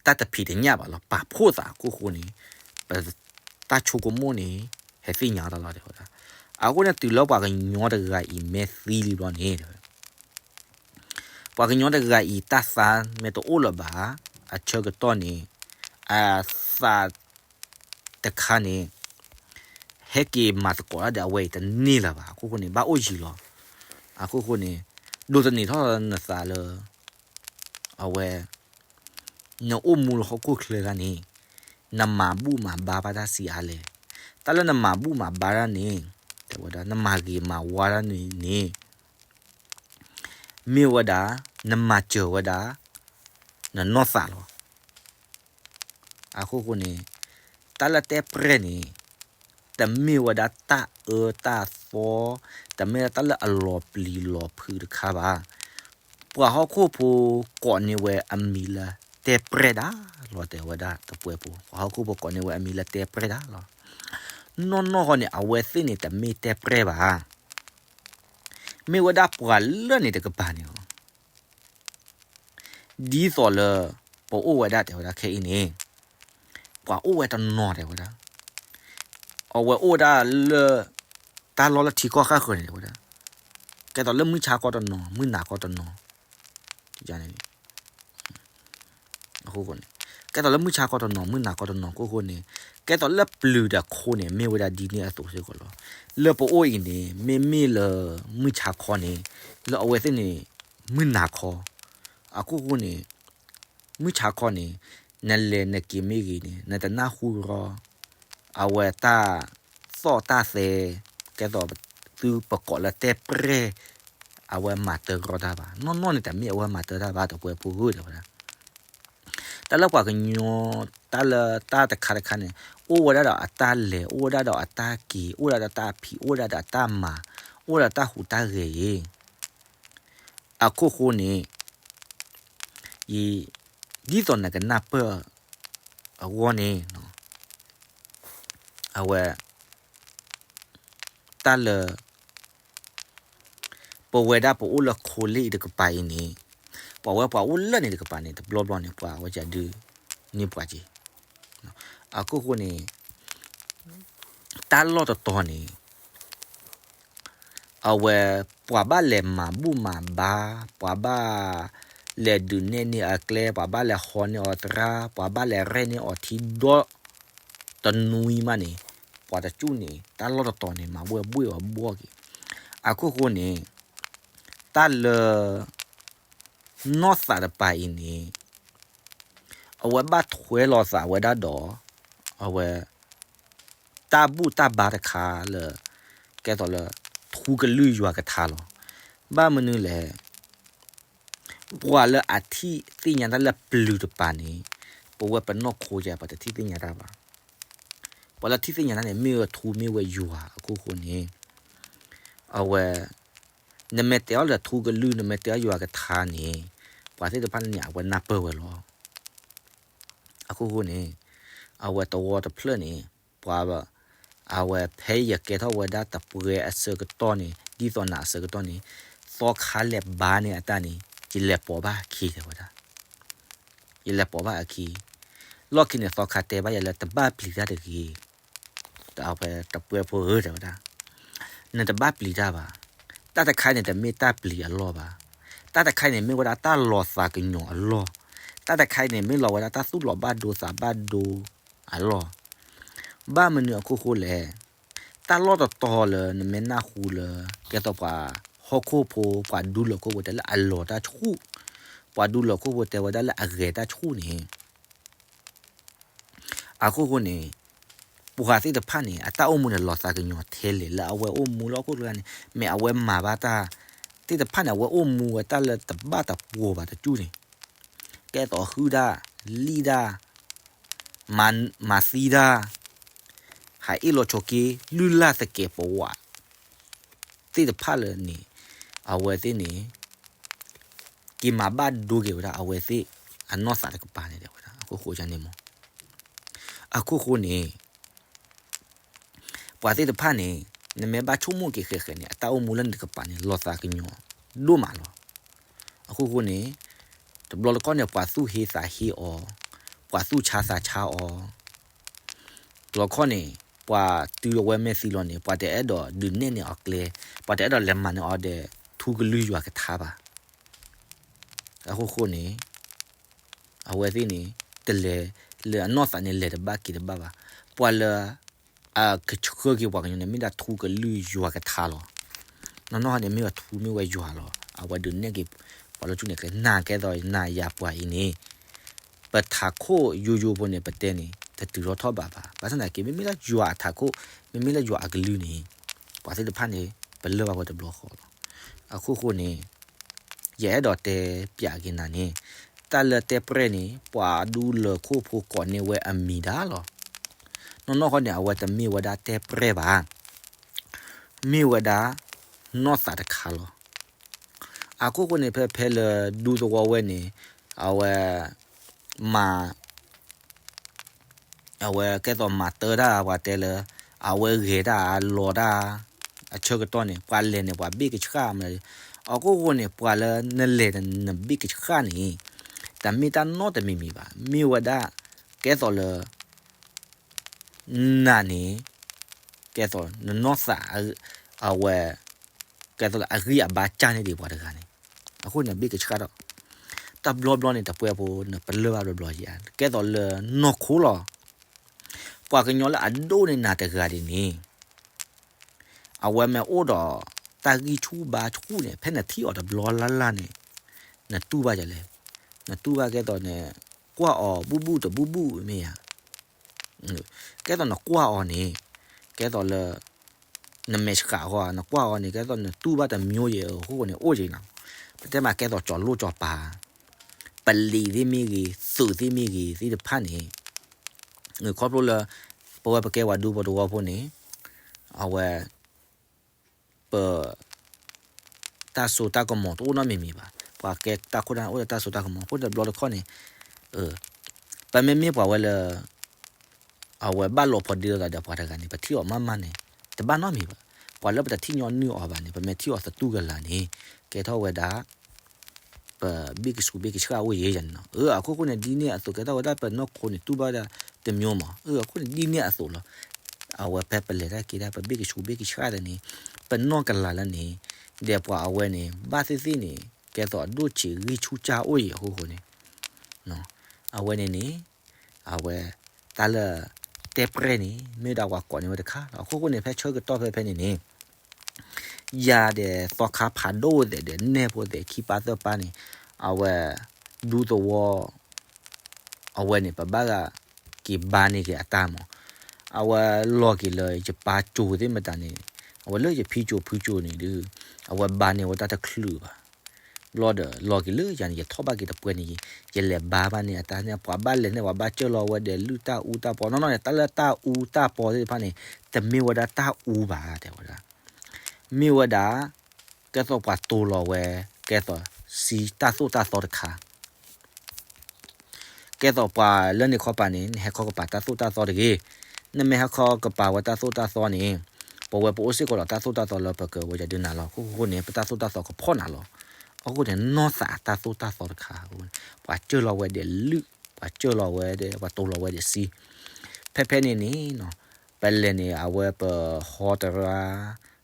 တၢ်တဖံးတညၣ်ဘၣ်လီၤ ပာ်ဖှိၣ်သးအခိၣ်ဃိန့ၣ် ပတၢ်ဆိကမိၣ်န့ၣ် ဟဲသ့ၣ်ညါတၢ်လီၤ တဲဝဲဒၣ်. အဃိန့ၣ်တုၤလၢပှၤကညီတဂၤအံၤမ့ၢ်သံလံဘျီန့ၣ် တဲဝဲ ပှၤကညီတဂၤအံၤတၢ်သါမ့ၢ်တအိၣ်လၢၤဘၣ် အဆၢကတီၢ်န့ၣ် အသးတခါန့ၣ် ဟဲက့ၤမၤသကိးတၢ်ဒီးအဝဲအံၤတန့ၢ်လၢၤဘၣ် အခိၣ်ဃိန့ၣ် ဘၣ်အိၣ်ယံၤလီၤ. အခိၣ်ဃိန့ၣ် ဒိးသန့ၤထီၣ်နသးလၢ အဝဲ နအိၣ်မူလၢဟီၣ်ခိၣ်ချၢခါန့ၣ် နမၤဘူၣ်မၤဘါဘၣ်တၢ်ဆံးအါလဲၣ်. တၢ်လၢနမၤဘူၣ်မၤဘါတၢ်န့ၣ် တဲဝဲဒၣ် နမၤဂ့ၤမၤဝါတၢ်န့ၣ်န့ၣ် မ့ၢ်ဝဲဒၣ် နမၤစၢၤဝဲဒၣ် နနီၢ်သးလီၤ. အခိၣ်ဃိန့ၣ် တၢ်လၢတဲပြဲၢ်န့ၣ် တမ့ၢ်ဝဲဒၣ်တၢ်အၢတၢ်သီ, တမ့ၢ်ဝဲဒၣ်တၢ်လၢအလီၤပျံၤလီၤဖုးတခါဘၣ်. ပှၤဟီၣ်ခိၣ်ဖိကိးန့ၢ်ဝဲအမံၤလၢတဲပြဲၢ်ဒၣ်လီၤ တဲဝဲဒၣ်တပှဲၤဖိ, ပှၤဟီၣ်ခိၣ်ဖိကိးန့ၢ်ဝဲအမံၤလၢတဲပြဲၢ်ဒၣ်လီၤ. နီၢ်နီၢ်ဃီန့ၣ် အဝဲသ့ၣ်န့ၣ် တမ့ၢ်တဲပြဲၢ်ဘၣ်. မ့ၢ်ဝဲဒၣ်ပှၤလၢန့ၣ်တကပၤန့ၣ်လီၤ. ဒ်သိးလၢ ပအိၣ်ဝဲဒၣ်တဲဝဲဒၣ်ခဲအံၤန့ၣ် ပှၤအိၣ်ဝဲတနီၤတဲဝဲဒၣ် အဝဲအိၣ်ဝဲဒၣ်လၢ တၢ်လီၢ်လၢထံကီၢ်ဃၣ်ဃၢၤန့ၣ်တဲဝဲဒၣ် ကဲသိးလၢမုၢ်ဆါခီတနီၤ မုၢ်နၤခီတနီၤ န့ၣ် ကဲသိးလၢမုၢ်ဆါခီတနီၤ မုၢ်နၤခီတနီၤ ခိၣ်ဃိန့ၣ် ကဲသိးလၢပျုၤဒီးခိန့ၣ် မ့ၢ်ဝဲဒၣ်ဒ်န့ၣ်အသိးစ့ၢ်ကီးလီၤ. လၢပအိၣ်အံၤန့ၣ် မ့မ့ၢ်လၢမုၢ်ဆါခီန့ၣ် လၢအဝဲသ့ၣ်န့ၣ် မုၢ်နၤခီ အခိၣ်ဃိန့ၣ် မုၢ်ဆါခီန့ၣ် နလဲၤနက့ၤမ့ၢ်ဂ့ၤန့ၣ် နတနၢ်ဟူရီ အဝဲတၢ်သီၣ်တၢ်သဲ ကဲသိးသုပကိးလၢတဲပြဲၢ် အဝဲမၤတၢ်ရီတၢ်ဘၣ်. နီၢ်နီၢ်န့ၣ် တမ့ၢ်အဝဲမၤတၢ်တၢ်ဘၣ် တပှဲၤဖိဂုာ်တဲဝဲဒၣ် တၢ်လၢပှၤကညီ တၢ်လၢတၢ်တခါတခါန့ၣ် အိၣ်ဝဲဒၣ်ဒီးအတၢ်လဲၤ အိၣ်ဝဲဒၣ်ဒီးအတၢ်က့ၤ အိၣ်ဝဲဒၣ်ဒီးတၢ်ဖံး အိၣ်ဝဲဒၣ်ဒီးအတၢ်မၤ အိၣ်ဝဲဒၣ်တၢ်ဟူးတၢ်ဂဲၤအံၤ အခိၣ်ဃိန့ၣ် ယ ဒ်သိးနကနၢ်ပၢၢ်အဂီၢ်န့ၣ် အဝဲ တၢ်လၢ ပဝဲဒၣ်ပအိၣ်လၢခိလ့ၣ်အံၤတကပၤအံၤန့ၣ် ပှၤဝဲပှၤအိၣ်လၢန့ၣ်တကပၤန့ၣ် တဘျီဘျီန့ၣ် ပှၤဝဲကဒုးန့ၢ်ပှၤက့ၤ အခိၣ်ဃိန့ၣ် တၢ်လီၢ်တတီၤန့ၣ် အဝဲ ပှၤဘၣ်လဲၤမၤဘူၣ်မၤဘါ, ပှၤဘၣ်လဲၤဒုးနဲၣ်န့ၢ်အကျဲ, ပှၤဘၣ်လဲၤဟီန့ၢ်အီၤသရၣ်, ပှၤဘၣ်လဲၤရဲၣ်န့ၢ်အီၤထံဒီး တနွံမးန့ၣ် ပှၤတကၠူၣ်န့ၣ် တၢ်လီၢ်တတီၤန့ၣ် မၤဘှဲၣ်ဘှ့ၣ်အီၤဘှီၣ်က့ၤ. အခိၣ်ဃိန့ၣ် တၢ်လၢ နီၢ်သးတပၤအံၤန့ၣ် အဝဲဘၣ်ထွဲလိာ်သးဝဲဒၣ်ဒီး အဝဲ တၢ်ဘူၣ်တၢ်ဘါတခါလၢ ကဲသိးလၢ ထူကလုၢ်ယွၤကထါလီၤ. ဘၣ်မနုၤလဲၣ်, ပှၤလၢအထံၣ်သ့ၣ်ညါတၢ်လၢပျုၤတပၤန့ၣ် ပဝဲပနီၢ်ခိယၤ ပှၤတထံၣ်သ့ၣ်ညါတၢ်ဘၣ်. ပှၤလၢထံၣ်သ့ၣ်ညါတၢ်န့ၣ် မ့ၢ်ဝဲထူမ့ၢ်ဝဲယွၤအခိၣ်ဃိန့ၣ် အဝဲ နမ့ၢ်တဲအီၤလၢထူကလုၢ် နမ့ၢ်တဲအီၤယွၤကထါန့ၣ် ပှၤသ့ၣ်တဖၣ်န့ၣ် အဝဲနၢ်ပၢၢ်ဝဲလီၤ. အခိၣ်ဃိန့ၣ် အဝဲတဝီတဖျၢၣ်န့ၣ် ပှၤ အဝဲဖဲယကဲထီၣ်ဝဲဒၣ်တပှဲၤအဆၢကတီၢ်န့ၣ် ဒ်သိးနၤအဆၢကတီၢ်န့ၣ် သီခါလဲၤဘါန့ၢ်အတၢ်န့ၣ် ယလဲၤပိာ်ဘၣ်အခံတဲဝဲဒၣ် ယလဲၤပိာ်ဘၣ်အခံ လီၢ်ခံန့ၣ် သီခါတဲဘၣ်ယၤလၢတဘၣ်ပျံၤတၢ်တဂ့ၤ တၢ်ဖဲတပှဲၤဖိဧၢ တဲဝဲဒၣ် နတဘၣ်ပျံၤတၢ်ဘၣ်. တၢ်တခါန့ၣ် တမ့ၢ်တၢ်ပျံၤအလီၢ်ဘၣ်. တၢ်တခါန့ၣ် မ့ၢ်ဝဲဒၣ်တၢ်လီၤသးကညီၤအလီၢ်. တၢ်တခါန့ၣ် မ့ၢ်လီၤဝဲဒၣ်တၢ်သူၣ်လီၤဘၣ်ဒိသးဘၣ်ဒိအလီၢ်. ဘၣ်မနုၤအခိၣ်ဃိလဲၣ်. တၢ်လီၢ်တတီၤလၢနမ့ၢ်နၢ်ဟူလၢ ကဲသိးပှၤဟီၣ်ခိၣ်ဖိ ပှၤဒူလၢာ်ခိၣ်ဖိတဲလၢအလီၤတၢ်ဆူၣ်, ပှၤဒူလၢာ်ခိၣ်ဖိတဲဝဲဒၣ်လၢအဂဲၤတၢ်ဆူၣ်န့ၣ် အခိၣ်ဃိန့ၣ် ပှၤသ့ၣ်တဖၣ်န့ၣ် အတၢ်အိၣ်မူန့ၣ်လီၤသးကညီၤထဲလဲၣ် လၢအဝဲအိၣ်မူလၢဟီၣ်ခိၣ်ချၢန့ၣ် မ့ၢ်အဝဲမၤဘၣ်တၢ်သ့ၣ်တဖၣ်န့ၣ် အဝဲအိၣ်မူဝဲတၢ်လၢတဘၣ်တပှီၤဘၣ်တကၠူၣ်န့ၣ် ကဲသိးဟုၣ်တၢ်, လံၣ်တၢ်, မၤသံတၢ်, ဟးအ့ၣ်လိာ်ဆိးက့ လုၢ်လၢ်သကဲးပဝးသ့ၣ်တဖၣ်လၢန့ၣ် အဝဲသ့ၣ်န့ၣ် က့ၤမၤဘၣ်ဒိက့ၤဝဲဒၣ် အဝဲသ့ၣ်အနီၢ်သးတကပၤန့ၣ် တဲဝဲဒၣ် အခိၣ်ဃိန့ၣ်မ့ၢ် အခိၣ်ဃိန့ၣ် ပှၤသ့ၣ်တဖၣ်န့ၣ် နမ့ၢ်ဘၣ်ဆိကမိၣ်က့ၤဃဲးဃဲးန့ၣ် အတၢ်အိၣ်မူလၢနတကပၤန့ၣ် လီၤသးကညီၤဒိၣ်မးလီၤ. အခိၣ်ဃိန့ၣ် တဘျီတခီၣ်န့ၣ် ပှၤသူၣ်ဟ့သးဟ့အီၤ, ပှၤသူၣ်ဆါသးဆါအီၤ, တဘျီတခီၣ်န့ၣ် ပှၤတုၤအဝဲမ့ၢ်သံလီၤန့ၣ် ပှၤတအဲၣ်ဒိးဒုးနဲၣ်န့ၢ်အီၤကျဲ, ပှၤတအဲၣ်ဒိးလဲၤမၤန့ၢ်အီၤဒီး ထူကလုၢ်ယွၤကထါဘၣ်. အခိၣ်ဃိန့ၣ် အဝဲသ့ၣ်န့ၣ် တလဲၤလၢအနီၢ်သးန့ၣ် လဲၤတဘၣ်က့ၤတဘၣ်ဘၣ်. ပှၤလၢအကဆှၢက့ၤပှၤကညီန့ၣ် မ့ၢ်ဒၣ်ထူကလုၢ်ယွၤကထါလီၤ. နီၢ်နီၢ်န့ၣ် မ့ၢ်ဝဲထူမ့ၢ်ဝဲယွၤလီၤ. အဝဲဒုးနဲၣ်က့ၤ ပှၤလၢဆူၣ်န့ၣ်ကျဲ နာ်ကဲသိးနၤယၤပှၤအံၤန့ၣ် ပထးခိၣ်ယိယိဖိန့ၣ် ပတဲန့ၣ် တတုၤထီၣ်ထီၣ်ဘးဘၣ်. ဘၣ်ဆၣ်သနာ်က့ မ့မ့ၢ်လၢယွၤအထးခိၣ် မ့မ့ၢ်လၢယွၤအကလုၢ်န့ၣ် ပှၤသ့ၣ်တဖၣ်န့ၣ် ပလၢၢ်ဘၣ်ဝဲတဘျီဃီလီၤ. အခိၣ်ဃိန့ၣ် ယအဲၣ်ဒိးတဲပၠးက့ၤနၤန့ၣ် တၢ်လၢတဲပြဲၢ်န့ၣ် ပှၤဒူလၢာ်ခိၣ်ဖိကိးန့ၢ်ဝဲအမံၤဒၣ်လီၤ. နီၢ်နီၢ်ဃီန့ၣ် အဝဲတမ့ၢ်ဝဲဒၣ်တဲပြဲၢ်ဘၣ်, မ့ၢ်ဝဲဒၣ် နီၢ်သးတခါလီၤ. အခိၣ်ဃိန့ၣ် ဖဲဖဲလၢဒူသဝီဝဲန့ၣ် အဝဲ မၤ အဝဲကဲသိးမၤတၢ်တၢ် ပှၤတဲလၢ အဝဲဂဲၤတၢ်အလီၤတၢ် အဆၢကတီၢ်န့ၣ် ပှၤလဲၤန့ၣ် ပှၤဘ့ၣ်ကဆှၣ်မး, အခိၣ်ဃိန့ၣ် ပှၤလၢနလဲၤနဘ့ၣ်ကဆှၣ်န့ၣ် တမ့ၢ်တၢ်နီတမံၤမံၤဘၣ်. မ့ၢ်ဝဲဒၣ် ကဲသိးလၢ နၤန့ၣ် ကဲသိးနနီၢ်သး အဝဲ ကဲသိးလၢအဂံၢ်အဘါစၢ်န့ၢ်ဒံးပှၤတဂၤန့ၣ် အဃိန့ၣ် ဘ့ၣ်ကဆှၣ်ဒီး တဘျီဘျီန့ၣ် တပှဲၤဖိ နပလၢၢ်ဘၣ်ဘျီဘျီယဲ ကဲသိးလၢနီၢ်ခိလီၤ. ပှၤကညီလၢအဒိၣ်န့ၢ်နၤတဂၤဒ်န့ၣ် အဝဲမ့ၢ်အိၣ်ဒီးတၢ်ဂံၢ်ဆူၣ်ဘါဆူၣ်န့ၣ် ဖဲနထံၣ်အီၤတဘျီလၢ်လၢ်န့ၣ် နတူၢ်ဘၣ်ယလဲၣ်. နတူၢ်ဘၣ်ကဲသိးန့ၣ် ကွၢ်အီၤဘူၣ်ဘူၣ်တဘူၣ်ဘူၣ်မ့ၢ်ဧါ. ကဲသိးနကွၢ်အီၤန့ၣ် ကဲသိးလၢ နမဲာ်ဆှးအဂီၢ် နကွၢ်အီၤန့ၣ် ကဲသိးနတူၢ်ဘၣ်တမျိုးယဲၢ်အဃိန့ၣ် အိၣ်ယဲၢ်နီၤ. ပတဲမးကဲသိးကၠီၤလိၣ်ကၠီၤပၤ ပလံၤသ့ၣ်မ့ၢ်ဂ့ၤ သုးသ့ၣ်မ့ၢ်ဂ့ၤ သ့ၣ်တဖၣ်န့ၣ် ခီဖျိလၢ ပဝဲပကဲပှၤဒူဖိတဝီဖိန့ၣ် အဝဲ ပ တၢ်စိတၢ်ကမီၤတအိၣ်နီတမံၤမံၤဘၣ်. ပှၤကဲတၢ်ခိၣ်တၢ်နၢ်အိၣ်ဒီးတၢ်စိတၢ်ကမီၤ အဃိန့ၣ်တဘျီတခီၣ်န့ၣ် ပမ့မ့ၢ်ပှၤဝဲလၢ အဝဲဘၣ်လိာ်ဖိးဒ့လိာ်သးဒီးပှၤတဂၤန့ၣ် ပထံၣ်အီၤမးမးန့ၣ် တဘၣ်နီတမံၤဘၣ်. ပှၤလၢပတထံၣ်ညီနုၢ်အီၤဘၣ်န့ၣ် ပမ့ၢ်ထံၣ်အီၤသတူၢ်ကလာ်န့ၣ် ကဲထီၣ်ဝဲဒၣ် ပဘ့ၣ်ကဆူးဘ့ၣ်ကဆှၣ်အိၣ်ယဲၢ်ယၤန့ၣ်နီၤ. အခိၣ်ဃိန့ၣ် ဒ်န့ၣ်အသိး ကဲထီၣ်ဝဲဒၣ်ပနီၢ်ခိန့ၣ် တူၢ်ဘၣ်ဝဲဒၣ်တမျိုးမး. အခိၣ်ဃိန့ၣ် ဒ်န့ၣ်အသိးလီၤ. အဝဲဖဲပလဲၤတၢ်က့ၤတၢ် ပဘ့ၣ်ကဆူးဘ့ၣ်ကဆှၣ်သ့ၣ်န့ၣ် ပနီၢ်ကလာ်လၢန့ၣ် ဒီးပှၤအဝဲန့ၣ် ဘၣ်သ့ၣ်သ့ၣ်န့ၣ် ကဲသိးအဒိၣ်ဆံးဂံၢ်ဆူၣ်စၢ်အိၣ်ယဲၢ်အခိၣ်ဃိန့ၣ် အဝဲန့ၣ်န့ၣ် အဝဲ တၢ်လၢ တဲပြဲၢ်န့ၣ် မ့ၢ်ဒၣ်ပှၤကိးန့ၢ်ဝဲတခါလီၤ. အခိၣ်ဃိန့ၣ် ဖဲဆၢကတီၢ်ဖဲဖဲန့ၣ်န့ၣ် ယၤဒီးသီခါဖးဒိၣ်သဲးဒီးနဲၣ်ဖိသဲးခံပၢ်သၢပၢ်န့ၣ် အဝဲ ဒူသဝီ အဝဲန့ၣ် ပဘၣ်က့ၤဘါန့ၢ်က့ၤအတၢ်မး. အဝဲလီၤက့ၤလၢယပၢ်ကၠိသ့ၣ်မတၤန့ၣ် အဝဲလၢယဖံကၠိဖုကၠိန့ၣ်ဒီး အဝဲဘါန့ၢ်ဝဲတၢ်တချုးဘၣ်. ဘျီဒီး လီၤက့ၤလၢယၤန့ၣ် ယထီၣ်ဘၣ်က့ၤတပှဲၤန့ၣ် ယလဲၤဘါဘၣ်န့ၣ်အတၢ်န့ၣ် ပှၤဘၣ်လဲၤန့ၣ် ပှၤဘၣ်စၢၢ်လီၤဝဲဒီးလုၢ်တၢ်အူတၢ်ပီ နီၢ်နီၢ်န့ၣ် တၢ်လၢတၢ်အူတၢ်ပီသ့ၣ်တဖၣ်န့ၣ် တမ့ၢ်ဝဲဒၣ်တၢ်အူဘၣ် တဲဝဲဒၣ် မ့ၢ်ဝဲဒၣ် ကဲသိးပှၤတိၤလီၤဝဲ ကဲသိး စံတၢ်သိၣ်တၢ်သီတခါ ကဲသိးပှၤလၢန့ၣ်ခီပၤန့ၣ် နဟဲခီကပၤတၢ်သိၣ်တၢ်သီတဂ့ၤ. နမ့ၢ်ဟဲခီကပၤဝဲတၢ်သိၣ်တၢ်သီန့ၣ် ပဝဲပအိၣ်စ့ၢ်ကီးဒီးတၢ်သိၣ်တၢ်သီလၢပကဝဲယဒုးနၤလီၤ. အခိၣ်ဃိန့ၣ် ပတၢ်သိၣ်တၢ်သီကဖီၣ်နၤလီၤ. အဃိန့ၣ် နီၢ်သးတၢ်သိၣ်တၢ်သီတခါ ပှၤစၢၢ်လီၤဝဲဒီးလုၢ် ပှၤစၢၢ်လီၤဝဲဒီး ပှၤတိၤလီၤဝဲဒီးစံ ဖဲဖဲန့ၣ်န့ၣ် ပလဲၤန့ၣ် အဝဲပဟီတရါ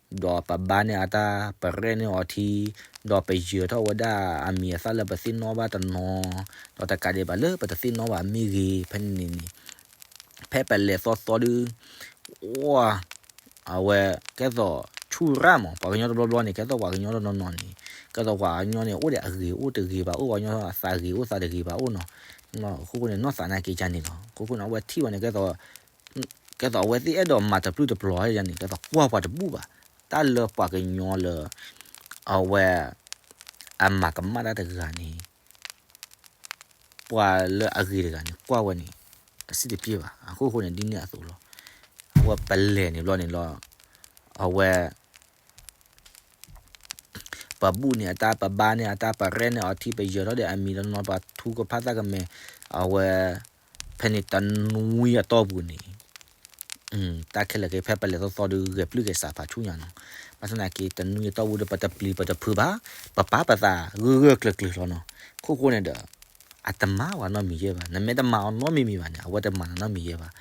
ဒီးပဘါန့ၢ်အတၢ် ပရဲၣ်န့ၢ်အီၤထံ ဒီးပယၢၤထီၣ်ဝဲဒၣ်အမံၤအသၣ်လၢပသ့ၣ်နီၣ်ဘၣ်တနီၤ ဒီးတကးဒံးဘၣ်လၢပတသ့ၣ်နီၣ်ဘၣ်မ့ၢ်ဂ့ၤ ဖဲန့ၣ်န့ၣ် ဖဲပလဲၤသီသီဒုး အိၣ် အဝဲ ကဲသိးဆူၣ်ရၣ်မး ပှၤကညီတဘျီဘျီန့ၣ် ကဲသိးပှၤကညီတနီၤနီၤန့ၣ် ကဲသိးပှၤကညီန့ၣ် အိၣ်ဒီးအဂ့ၤအိၣ်တဂ့ၤဘၣ်အိၣ် ပှၤကညီအသးဂ့ၤအိၣ်သးတဂ့ၤဘၣ်အိၣ်နီၤ. အဃိဃိန့ၣ် နီၢ်သးနာ်က့ၤကန့ၣ်လီၤ. အဃိဃိန့ၣ် အဝဲထံၣ်ဘၣ်န့ၣ် ကဲသိး ကဲသိးအဝဲသ့ၣ်အဲၣ်ဒိးမၤတပျုၢ်တပျီၤန့ၣ် ကဲသိးကွၢ်ပှၤတဘူၣ်ဘၣ်. တၢ်လၢပှၤကညီလၢ အဝဲ အမၤကမၣ်တၢ်တဂၤန့ၣ် ပှၤလၢအဂ့ၤတဂၤန့ၣ် ကွၢ်ဝဲန့ၣ် တစံၣ်တပျဲၢ်ဘၣ်. အဃိဃိန့ၣ် ဒ်န့ၣ်အသိးလီၤ. အဝဲပလဲၤန့ၣ်ဘျီန့ၣ်လီၤ အဝဲ ပဘူၣ်န့ၢ်အတၢ် ပဘါန့ၢ်အတၢ် ပရဲၣ်န့ၢ်အီၤထံ ပယၢၤထီၣ်ဒီးအမံၤတနီၤ ပထူကဖၣ်သၣ်ကမဲာ် အဝဲ ဖဲန့ၣ်တနွံအတီၢ်ပူၤန့ၣ် တၢ်ခဲလၢာ်က့ၤ ဖဲပလဲၤသီသီဒုး ဂဲၤပျုၢ်က့ၤစးဖးဆူၣ်ညါနီၤ. ဘၣ်ဆၣ်သနာ်က့ တနွံအတီၢ်ပူၤဒီး ပတပျံၤပတဖုးဘၣ်, ပပာ်ပသးဂၢၢ်ဂၢၢ်ကျၢၤကျၢၤလီၤနီၤ. အခိၣ်ဃိန့ၣ်ဒီး အတမၤဝဲနီတမံၤယဲၢ်ဘၣ်. နမ့ၢ်တမၤအီၤနီတမံၤမံၤဘၣ်န့ၣ် အဝဲတမၤနၤနီတမံၤယဲၢ်ဘၣ်.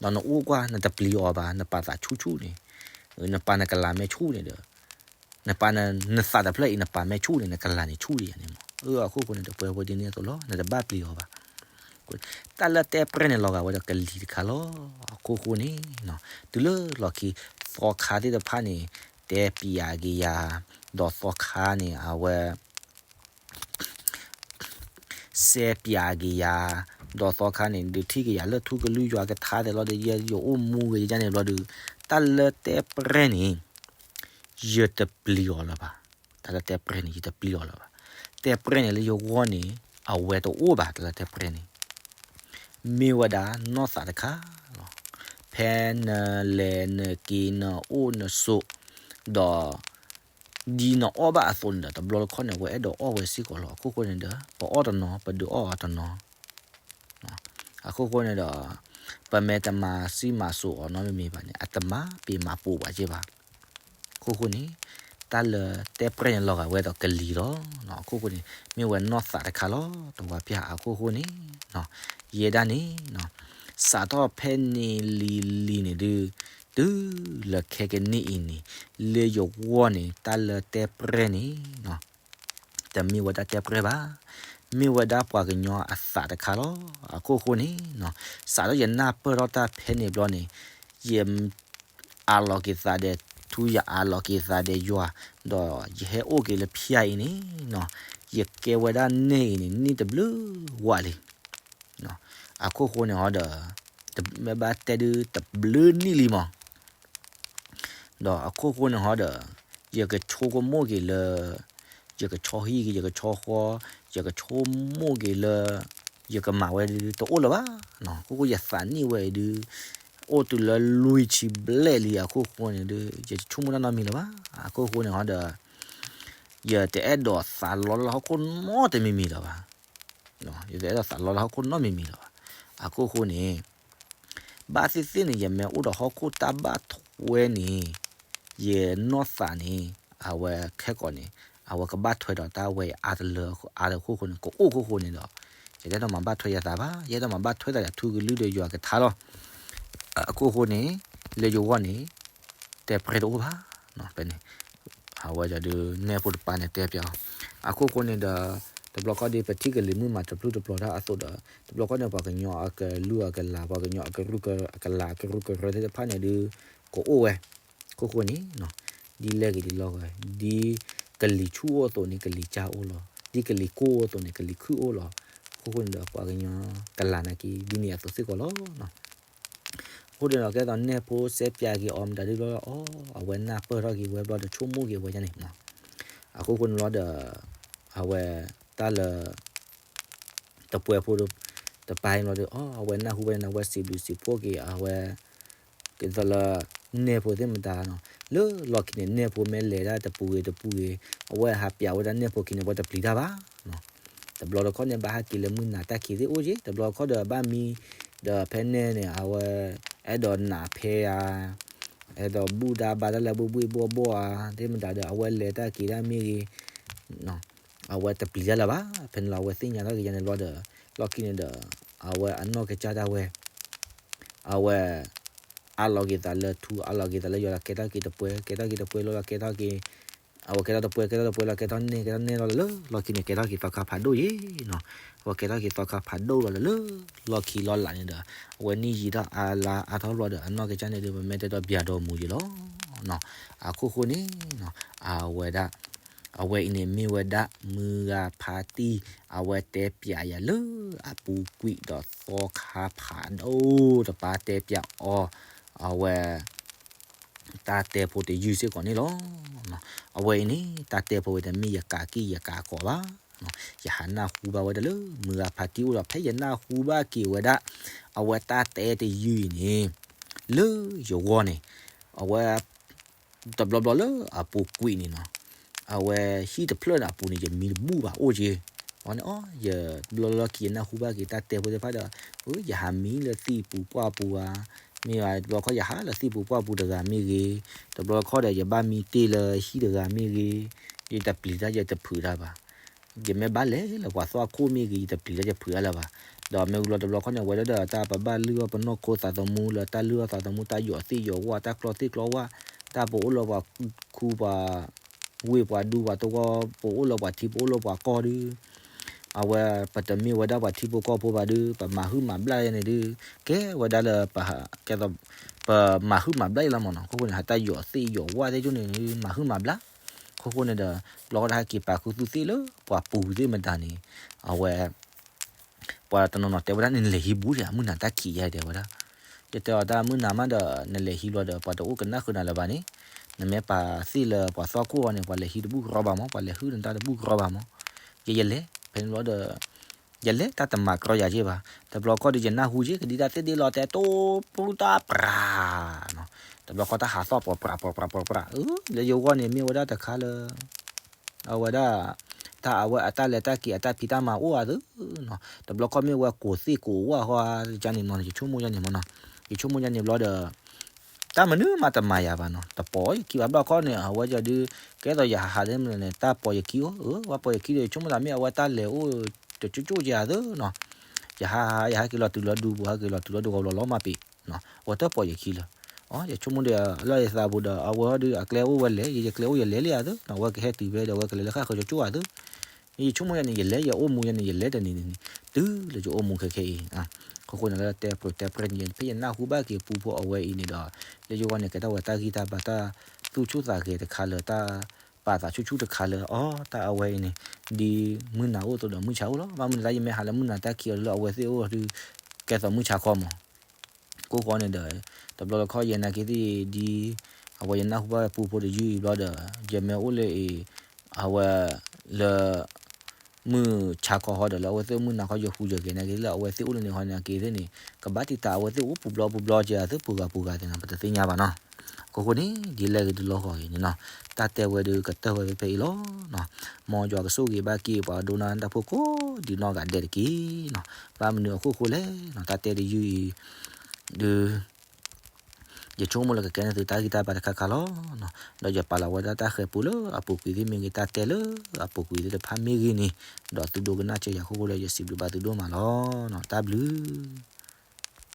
ဒီးနအိၣ်ကွၢ် နတပျံၤအီၤဘၣ်, နပာ်သးဆူၣ်ဆူၣ်န့ၣ်, နပာ်နကလၤမဲာ်ဆူၣ်န့ၣ်ဒီး နပာ်နသးတဖျၢၣ်အံၤ နပာ်မဲာ်ဆူၣ်န့ၣ် နကလၤန့ၣ်ဆူၣ်ဒံးယါန့ၣ်မး. အဃိဃိန့ၣ် တပှဲၤဖိဒ်န့ၣ်အသိးလီၤ, နတဘၣ်ပျံၤအီၤဘၣ်. တၢ်လၢတဲပြဲၢ်န့ၣ် လီၤဂာ်ဝဲဒီးကလံၤတခါလီၤ. အခိၣ်ဃိန့ၣ် တုၤလၢလီၢ်ခံ သီခါသ့ၣ်တဖၣ်န့ၣ် တဲပျးက့ၤယၤ, ဒီးသီခါန့ၣ် အဝဲ စဲပျးက့ၤယၤ, ဒီးသီခါန့ၣ် ဒုးထံၣ်က့ၤယၤလၢထူကလုၢ်ယွၤကထါသ့ၣ်လီၤဒီး ယဲယအိၣ်မူဂ့ၤယါန့ၣ်ဘျီဒီး တၢ်လၢတဲပြဲၢ်န့ၣ် ယတပျံၤအီၤလၢၤဘၣ်. တၢ်လၢတဲပြဲၢ်န့ၣ် ယတပျံၤအီၤလၢၤဘၣ်. တဲပြဲၢ်န့ၣ်လၢယဂီၢ်န့ၣ် အဝဲတအိၣ်ဘၣ် တၢ်လၢတဲပြဲၢ်န့ၣ် မ့ၢ်ဝဲဒၣ်နီၢ်သးတခါလီၤ. ဖဲနလဲၤနက့ၤနအိၣ်နဆိး ဒီး ဒ်နအီၣ်ဘၣ်အသိးန့ၣ်ဒီး တဘျီတခီၣ်န့ၣ် အဝဲအဲၣ်ဒိးအီၣ်ဝဲစ့ၢ်ကီးလီၤ. အခိၣ်ဃိန့ၣ်ဒီး ပအီၣ်တနီၤ ပဒုးအီၣ်အီၤတနီၤ အခိၣ်ဃိန့ၣ်ဒီး ပမ့ၢ်တမၤစံၣ်မၤစိးအီၤနီတမံၤဘၣ်န့ၣ် အတမၤပ့ၤမၤပိာ်ပှၤက့ဘၣ်. အခိၣ်ဃိန့ၣ် တၢ်လၢတဲပြဲၢ်န့ၣ် လီၤဂာ်ဝဲဒီးကလံၤလီၤ. အခိၣ်ဃိန့ၣ် မ့ၢ်ဝဲနီၢ်သးတခါလီၤ. တဝၤပျၢ်အခိၣ်ဃိန့ၣ် ယဲဒၣ်န့ၣ် စးထီၣ်ဖဲန့ၣ်လံၤလံၤန့ၣ်ဒုး တုၤလၢခဲကနံၣ်အံၤန့ၣ် လၢယဂီၢ်န့ၣ် တၢ်လၢတဲပြဲၢ်န့ၣ် တမ့ၢ်ဝဲဒၣ်တဲပြဲၢ်ဘၣ်, မ့ၢ်ဝဲဒၣ်ပှၤကညီအသးတခါလီၤ. အခိၣ်ဃိန့ၣ် စးထီၣ်ယနၢ်ပၢၢ်ထီၣ်တၢ်ဖဲန့ၣ်ဘျီန့ၣ် ယအးလီၤက့ၤသးဒီးထူ ယအးလီၤက့ၤသးဒီးယွၤ, ဒီးယဟဲအိၣ်က့ၤလၢဖၠါအံၤန့ၣ် ယကဲဝဲဒၣ်နဲၣ်အံၤန့ၣ် နံၣ်တဘျုးဝးလံ. အခိၣ်ဃိန့ၣ်ဟီဒီး မ့ၢ်ဘၣ်တဲဒုးတဘျုးနံၣ်လံမး ဒီးအခိၣ်ဃိန့ၣ်ဟီဒီး ယကဆိကမိၣ်က့ၤလၢ ယကဆီဟံၣ်က့ၤ ယကဆီဃီ ယကဆိကမိၣ်က့ၤလၢ ယကမၤဝဲဒုးတအိၣ်လၢၤဘၣ်. အခိၣ်ဃိယသးနံၣ်ဝဲအံၤဒုး အိၣ်တုၤလၢလွံၢ်ဆံဘျဲၣ်လံ. အခိၣ်ဃိန့ၣ်ဒုး ယတဆိကမိၣ်တၢ်နီတမံၤလၢၤဘၣ်. အခိၣ်ဃိန့ၣ်ဟီဒီး ယတအဲၣ်ဒိးသးလီလၢဟီၣ်ခိၣ်နီတမံၤမံၤလၢၤဘၣ်. ယတအဲၣ်ဒိးသးလီလၢဟီၣ်ခိၣ်နီတမံၤမံၤလၢၤဘၣ်. အခိၣ်ဃိန့ၣ် ဘၣ်သ့ၣ်သ့ၣ်န့ၣ် ယမ့ၢ်အိၣ်ဒီးဟီၣ်ခိၣ်တၢ်ဘၣ်ထွဲန့ၣ် ယနီၢ်သးန့ၣ် အဝဲခဲကိာ်န့ၣ် အဝဲကဘၣ်ထွဲဒီးတၢ်ဝဲအါတလၢအါတခိၣ်ဃိန့ၣ် ကအိၣ်ခိၣ်ဃိန့ၣ်ဒီး ယတအဲၣ်ဒိးမၤဘၣ်ထွဲယသးဘၣ်. ယအဲၣ်ဒိးမၤဘၣ်ထွဲယသးထူကလုၢ်ဒီးယွၤကထါလီၤ. အခိၣ်ဃိန့ၣ် လၢယဂီၢ်န့ၣ် တဲပြဲၢ်တအိၣ်ဘၣ်. ဖဲန့ၣ် အဝဲဒုးနဲၣ်ဖိတပၤန့ၣ်တဲပျးအီၤ. အခိၣ်ဃိန့ၣ်ဒီး တဘျီခီၣ်ဒ်ပထံၣ်ကလံၤမုၢ်မၤတပျုၢ်တပျီၤတၢ်အသိးဒီး တဘျီခီၣ်န့ၣ် ပှၤကညီအကလုာ်အကလၤ ပှၤကညီအကရူၢ်အကလၤ အကရူၢ်ကရၢသ့ၣ်တဖၣ်န့ၣ်ဒုး ကအိၣ်ဝဲ ခိၣ်ဃိန့ၣ် ဒ်လဲၣ်ဂ့ၤဒ်လီၢ်ဂ့ၤ ဒ်ကလံၤဆူၣ်အိၣ်အသိးန့ၣ် ကလံၤကၢ်အိၣ်လီၤ. ဒ်ကလံၤကိၢ်အိၣ်အသိးန့ၣ် ကလံၤခုၣ်အိၣ်လီၤ. အခိၣ်ဃိန့ၣ်ဒီး ပှၤကညီကလၤနာ်က့ ဒ်န့ၣ်အသိးစ့ၢ်ကီးလီၤ. အဃိန့ၣ်ဒီး ကဲသိးနဲၣ်ဖိစဲပၠးက့ၤအီၤမတၤဒုးဘျီဒီး အီ အဝဲနၢ်ပၢၢ်ထီၣ်က့ၤဝဲဘျီဒီး ဆိကမိၣ်က့ၤဝဲဒ်န့ၣ်မး. အခိၣ်ဃိန့ၣ်လီၤဒီး အဝဲတၢ်လၢ တပှဲၤဖိတပၤအံၤလီၤဒီး အီ အဝဲနၢ်ဟူဝဲန့ၣ် အဝဲစံးဘျုးစံးဖှိၣ်က့ၤ အဝဲ ကဲသိးလၢ နဲၣ်ဖိသ့ၣ်မတၤနီၤ လၢလီၢ်ခံန့ၣ် နဲၣ်ဖိမ့ၢ်လဲၤဒၣ်တပူၤဂ့ၤတပူၤဂ့ၤ အဝဲဟးပၠးဝဲဒၣ်နဲၣ်ဖိခံန့ၣ် အဝဲတပျံၤတၢ်ဘၣ်. တဘျီတခီၣ်န့ၣ် ဘၣ်ဟဲက့ၤလၢမုၢ်နၤတၢ်ခံးသ့ၣ်အိၣ်က့ တဘျီတခီၣ်ဒီးဘၣ်မံ ဒီးဖဲနဲၣ်န့ၣ် အဝဲ အဲၣ်ဒိးနးဖဲဧါ အဲၣ်ဒိးဘူၣ်တၢ်ဘါတၢ်လၢဘှ့ၣ်ဘှ့ၣ်ဘှီၣ်ဘှီၣ်ဧါ သ့ၣ်မတၤဒီး အဝဲလဲၤတၢ်က့ၤတၢ်မ့ၢ်ဂ့ၤ အဝဲတပျံၤတၢ်လၢၤဘၣ်. ဖဲန့ၣ်လီၤ အဝဲသ့ၣ်ညါထီၣ်က့ၤယါန့ၣ်ဘျီဒီး လီၢ်ခံန့ၣ်ဒီး အဝဲအနီၢ်ကစၢ်ဒၣ်ဝဲ အဝဲ အးလီၤက့ၤသးလၢထူ အးလီၤက့ၤသးလၢယွၤ လီၤကဲထီၣ်က့ၤတပှဲၤ ကဲထီၣ်က့ၤတပှဲၤလီၤ လီၤကဲထီၣ်က့ၤ အဝဲကဲထီၣ်တပှဲၤ ကဲထီၣ်တပှဲၤလီၤ ကဲထီၣ်နဲၣ် ကဲထီၣ်နဲၣ်လီၤလၢလၢ လီၢ်ခံန့ၣ် ကဲထီၣ်က့ၤသီခါဖးဒိၣ်ယ့ၣ်နီၤ. အဝဲကဲထီၣ်က့ၤသီခါဖးဒိၣ်လီၤလၢလၢ လီၢ်ခံလီၢ်လးန့ၣ်ဒီး အဝဲန့ၢ်ယံာ်ထီၣ်အါလါအါထီၣ်ဘျီဒီး အနီၢ်ကစၢ်န့ၣ်ဒုး ပမ့ၢ်တဲဒီးပၠးဒီးမူၤယ့ၣ်လီၤနီၤ. အခိၣ်ဃိန့ၣ်နီၤ အဝဲဒၣ် အဝဲအံၤန့ၣ်မ့ၢ်ဝဲဒၣ် မုၢ်ဂၤဖါတံၢ် အဝဲတဲပၠးယၤလၢအပူၤကွံာ်ဒီးသီခါဖးဒိၣ်တပၤတဲပၠးအီၤ အဝဲ တၢ်တဲဖိတယုၢ်စ့ၢ်ကီးန့ၣ်လီၤ. အဝဲအံၤန့ၣ် တၢ်တဲဖိဝဲတမ့ၢ်ယကးက့ၢ်ယကးကီးဘၣ်. ယဟးနၢ်ဟူဘၣ်ဝဲဒၣ်လၢ မုၢ်ဂၤဖါတံၢ်အိၣ်ဒီး ဖဲယနၢ်ဟူဘၣ်က့ၤဝဲဒၣ် အဝဲတၢ်တဲတယုၢ်အံၤန့ၣ် လၢယဂီၢ်န့ၣ် အဝဲ တဘျီဘျီလၢအပူၤကွံာ်န့ၣ်နီၤ အဝဲဟံၣ်တဖျၢၣ်န့ၣ်အပူၤန့ၣ် ယမံတဘူၣ်ဘၣ်အိၣ်က့ၤ. အန့ၣ်အီၤ ယတဘျီလၢခံယနၢ်ဟူဘၣ်က့ၤတၢ်တဲဖိသ့ၣ်တဖၣ်ဒီး အၢ ယဟးမံလၢသံၣ်ပူၤပှၢ်ပူၤဧါ, မ့ၢ်ဘၣ် တဘျီခီယဟးလၢသံၣ်ပူၤပှၢ်ပူၤတဂၤမ့ၢ်ဂ့ၤ, တဘျီခီဒီး ယဘၣ်မံတ့ၢ်လၢဟံၣ်တဂၤမ့ၢ်ဂ့ၤ, ယတပျံၤတၢ်ယတဖုးတၢ်ဘၣ်. ယမ့ၢ်ဘၣ်လဲၤလၢပှၤသွၣ်ခိၣ်မ့ၢ်ဂ့ၤ ယတပျံၤတၢ်ယဖုးတၢ်လၢၤဘၣ်. ဒီးမ့ၢ်ဝံၤလီၤတဘျီခီန့ၣ် အဝဲဒၣ်ဒီးတၢ်ပဘၣ်လုၢ်အီၣ်ပနီၢ်ခိသးသမူ လၢတၢ်လုၢ်အီၣ်သးသမူ တၢ်ယီၤသ့ၣ်ယီၤဝၣ် တၢ်ကျီသ့ၣ်ကျီဝၣ်, တၢ်ပအိၣ်လၢပှၤခူပှၤ ဝ့ၢ်ပှၤဒူပှၤသဝီ ပအိၣ်လၢပှၤထံပအိၣ်လၢပှၤကီၢ်ဒုး အဝဲ ပတမ့ၢ်ဝဲဒၣ်ပှၤထံဖိကီၢ်ဖိဘၣ်ဒုး ပမၤဟုၣ်မၤဘျၣ်ယဲန့ၣ်ဒုး ကဲဝဲဒၣ်လၢ ကဲသိး ပမၤဟုၣ်မၤဘျၣ်ယဲလီၤမ့ၢ်နီၤ. အခိၣ်ဃိန့ၣ် ဟးတၢ်ယီၤသ့ၣ်ယီၤဝၣ်သ့ၣ်ကၠိန့ၣ် မၤဟုၣ်မၤဘျၣ်. အခိၣ်ဃိန့ၣ်ဒီး တဘျီဃီဒီးဟဲက့ၤပာ်ခူသူၣ်သ့ၣ်လၢပှၤပူၤသ့ၣ်မတၤန့ၣ် အဝဲ ပှၤတနီၤနီၤတဲဝဲဒၣ်န့ၣ် နလဲၤဟံးဘူးဒီး အမုၢ်နၤတၢ်ခံးယါတဲဝဲဒၣ်. ယတဲအီၤတၢ်မုၢ်နၤမးဒီး နလဲၤဟံးဘျီဒီး ပှၤတအိၣ်ကနၣ်ဃုာ်နၤလၢၤဘၣ်န့ၣ်, နမ့ၢ်ပာ်သ့ၣ်လၢပှၤသွၣ်ခိၣ်အီၤန့ၣ် ပှၤလဲၤဟံးတဘူၣ်ရီဘၣ်မး ပှၤလဲၤဟုၣ်နတၢ်တဘူၣ်ရီဘၣ်မး. ယဲယလဲၤ ဖဲန့ၣ်ဘျီဒီး ယလဲၤတၢ်တမၤကြီယၤက့ဘၣ်. တဘျီခီဒီးယနၢ်ဟူက့ ကဒံတၢ်သ့ၣ်ဒ့လီၤတဲတိပျူတၢ်ပြးနီၤ. တဘျီခီတၢ်ဟးသီၣ်ပြးပြးပြးပြးပြးပြး လၢယဂီၢ်န့ၣ် မ့ၢ်ဝဲဒၣ်တခါလၢ အဝဲဒၣ် တၢ်အဝဲအတၢ်လဲၤတၢ်က့ၤအတၢ်ဖံးတၢ်မၤအိၣ်အသိးနီၤ. တဘျီခီမ့ၢ်ဝဲကိးသ့ၣ်ကိးဝၣ်ဃီယါန့ၣ်နီၤ ယဆိကမိၣ်ယါန့ၣ်မ့ၢ်နီၤ. ယဆိကမိၣ်ယါန့ၣ်ဘျီဒီး တၢ်မနုၤမးတမၤယၤဘၣ်နီၤ. တပိာ်ယခံဘၣ်ဘျီခီန့ၣ် အဝဲဒၣ်ဒုး ကဲသိးယဟးဟးသ့ၣ်မနုၤန့ၣ် တၢ်ပိာ်ယခံအိၣ် အၢ ဝဲပိာ်ယခံဒီး ယဆိကမိၣ်သးမ့ၢ်အဝဲတၢ်လဲၤအိၣ် တကၠိကၠိက့ၤအသိးနီၤ. ယဟးဟး ယဟဲက့ၤလီၤတုၤလၢဒူပူၤ ဟဲက့ၤလီၤတုၤလၢဒူဂီၤလီၤလီၤမးပ့ၤ အဝဲတပိာ်ယခံလၢၤ. အီ ယဆိကမိၣ်ဒီး လၢယသးပူၤဒီး အဝဲဟီဒုး အကျဲအိၣ်ဝဲလဲၣ် ယ ယကျဲအိၣ်ယလဲၤလံအသိးနီၤ အဝဲကဟဲတုၤဖဲဒီး အဝဲကလဲၤလၢဃၣ်ဃၢၤကၠိကၠိအသိး ယဆိကမိၣ်ယါန့ၣ် ယလဲၤယအိၣ်မူယါန့ၣ် ယလဲၤတနံၤန့ၣ် တုၤလၢယအိၣ်မူခဲခဲအံၤ. အခိၣ်ဃိန့ၣ်လၢတဲပြဲၤတဲပြဲၤန့ၣ် ဖဲယနၢ်ဟူဘၣ်က့ၤပူဖိအဝဲအံၤန့ၣ်ဒီး လၢယဂီၢ်န့ၣ် ကဲထီၣ်ဝဲတၢ်ဂံၢ်တၢ်ဘါတၢ်သူၣ်ဆူၣ်သးဂဲၤတခါလၢ တၢ်ပာ်သးဆူၣ်ဆူၣ်တခါလၢ အီ တၢ်အဝဲအံၤန့ၣ် ဒ်မုၢ်နၤအိၣ်သိးဒီးမုၢ်ဆါအိၣ်လီၤ. ဘၣ်မနုၤသးယမ့ၢ်ဟးလၢမုၢ်နၤတၢ်ခံးအီၤလၢအဝဲသ့ၣ်အိၣ်ဒီး ကဲသိးမုၢ်ဆါခီမး ကိးဃီန့ၣ်ဒီး တဘျီတခီယဲနာ်က့သ့ၣ်ဒ် အဝဲယနၢ်ဟူဘၣ်ပူဖိတယုၢ်အံၤဘျီဒီး ယမ့ၢ်အိၣ်လၢအံၤ အဝဲ လၢ မုၢ်ဆါခီဟီဒီး လၢအဝဲသ့ၣ်မုၢ်နၤခီ ယဟူးယဂဲၤနာ်က့လၢအဝဲသ့ၣ်အိၣ်လၢန့ၣ်ဟီနာ်က့သ့ၣ်န့ၣ် ကဘၣ်တံာ်တာ်အဝဲသ့ၣ်အိၣ်ပူၤဘျီပူၤဘျီက့ၤအသ့ပူၤဂၤပူၤဂၤသ့ၣ်နီၤ ပတသ့ၣ်ညါဘၣ်နီၤ. အခိၣ်ဃိန့ၣ် ဒ်လဲၣ်ဂ့ၤဒ်လီၢ်ဃီဂ့ၤန့ၣ်နီၤ တၢ်တဲဝဲဒုးကတၢၢ်ဝဲဖဲဖဲအံၤလီၤ. မ်ယွၤကဆိၣ်ဂ့ၤဘၣ်က့ၤပှၤဒိကနၣ်တၢ်ဖိကိးဒ်နီၢ်ဂၤဒဲးတက့ၢ်နီၤ. ဘၣ်မနုၤအခိၣ်ဃိလဲၣ်နီၤ တၢ်တဲတယုၢ်အံၤ ဒုး ယဆိကမိၣ်လၢကကဲန့ၣ်သုတၢ်ဂံၢ်တၢ်ဘါတခါခါလီၤ. ဒီးယပာ်လီၤဝဲဒၣ်တၢ်ဃဲၤပူလၢအပူၤကွံာ်သ့ၣ်မ့ၢ်ဂ့ၤ တၢ်တဲလၢအပူၤကွံာ်သ့ၣ်တဖၣ်မ့ၢ်ဂ့ၤန့ၣ် ဒီးသုဒိကနၣ်စၢၤယၤအခိၣ်ဃိဒီး ယစံးဘျုးဘၣ်သုဒိၣ်မးလီၤ. တၢ်ဘျုး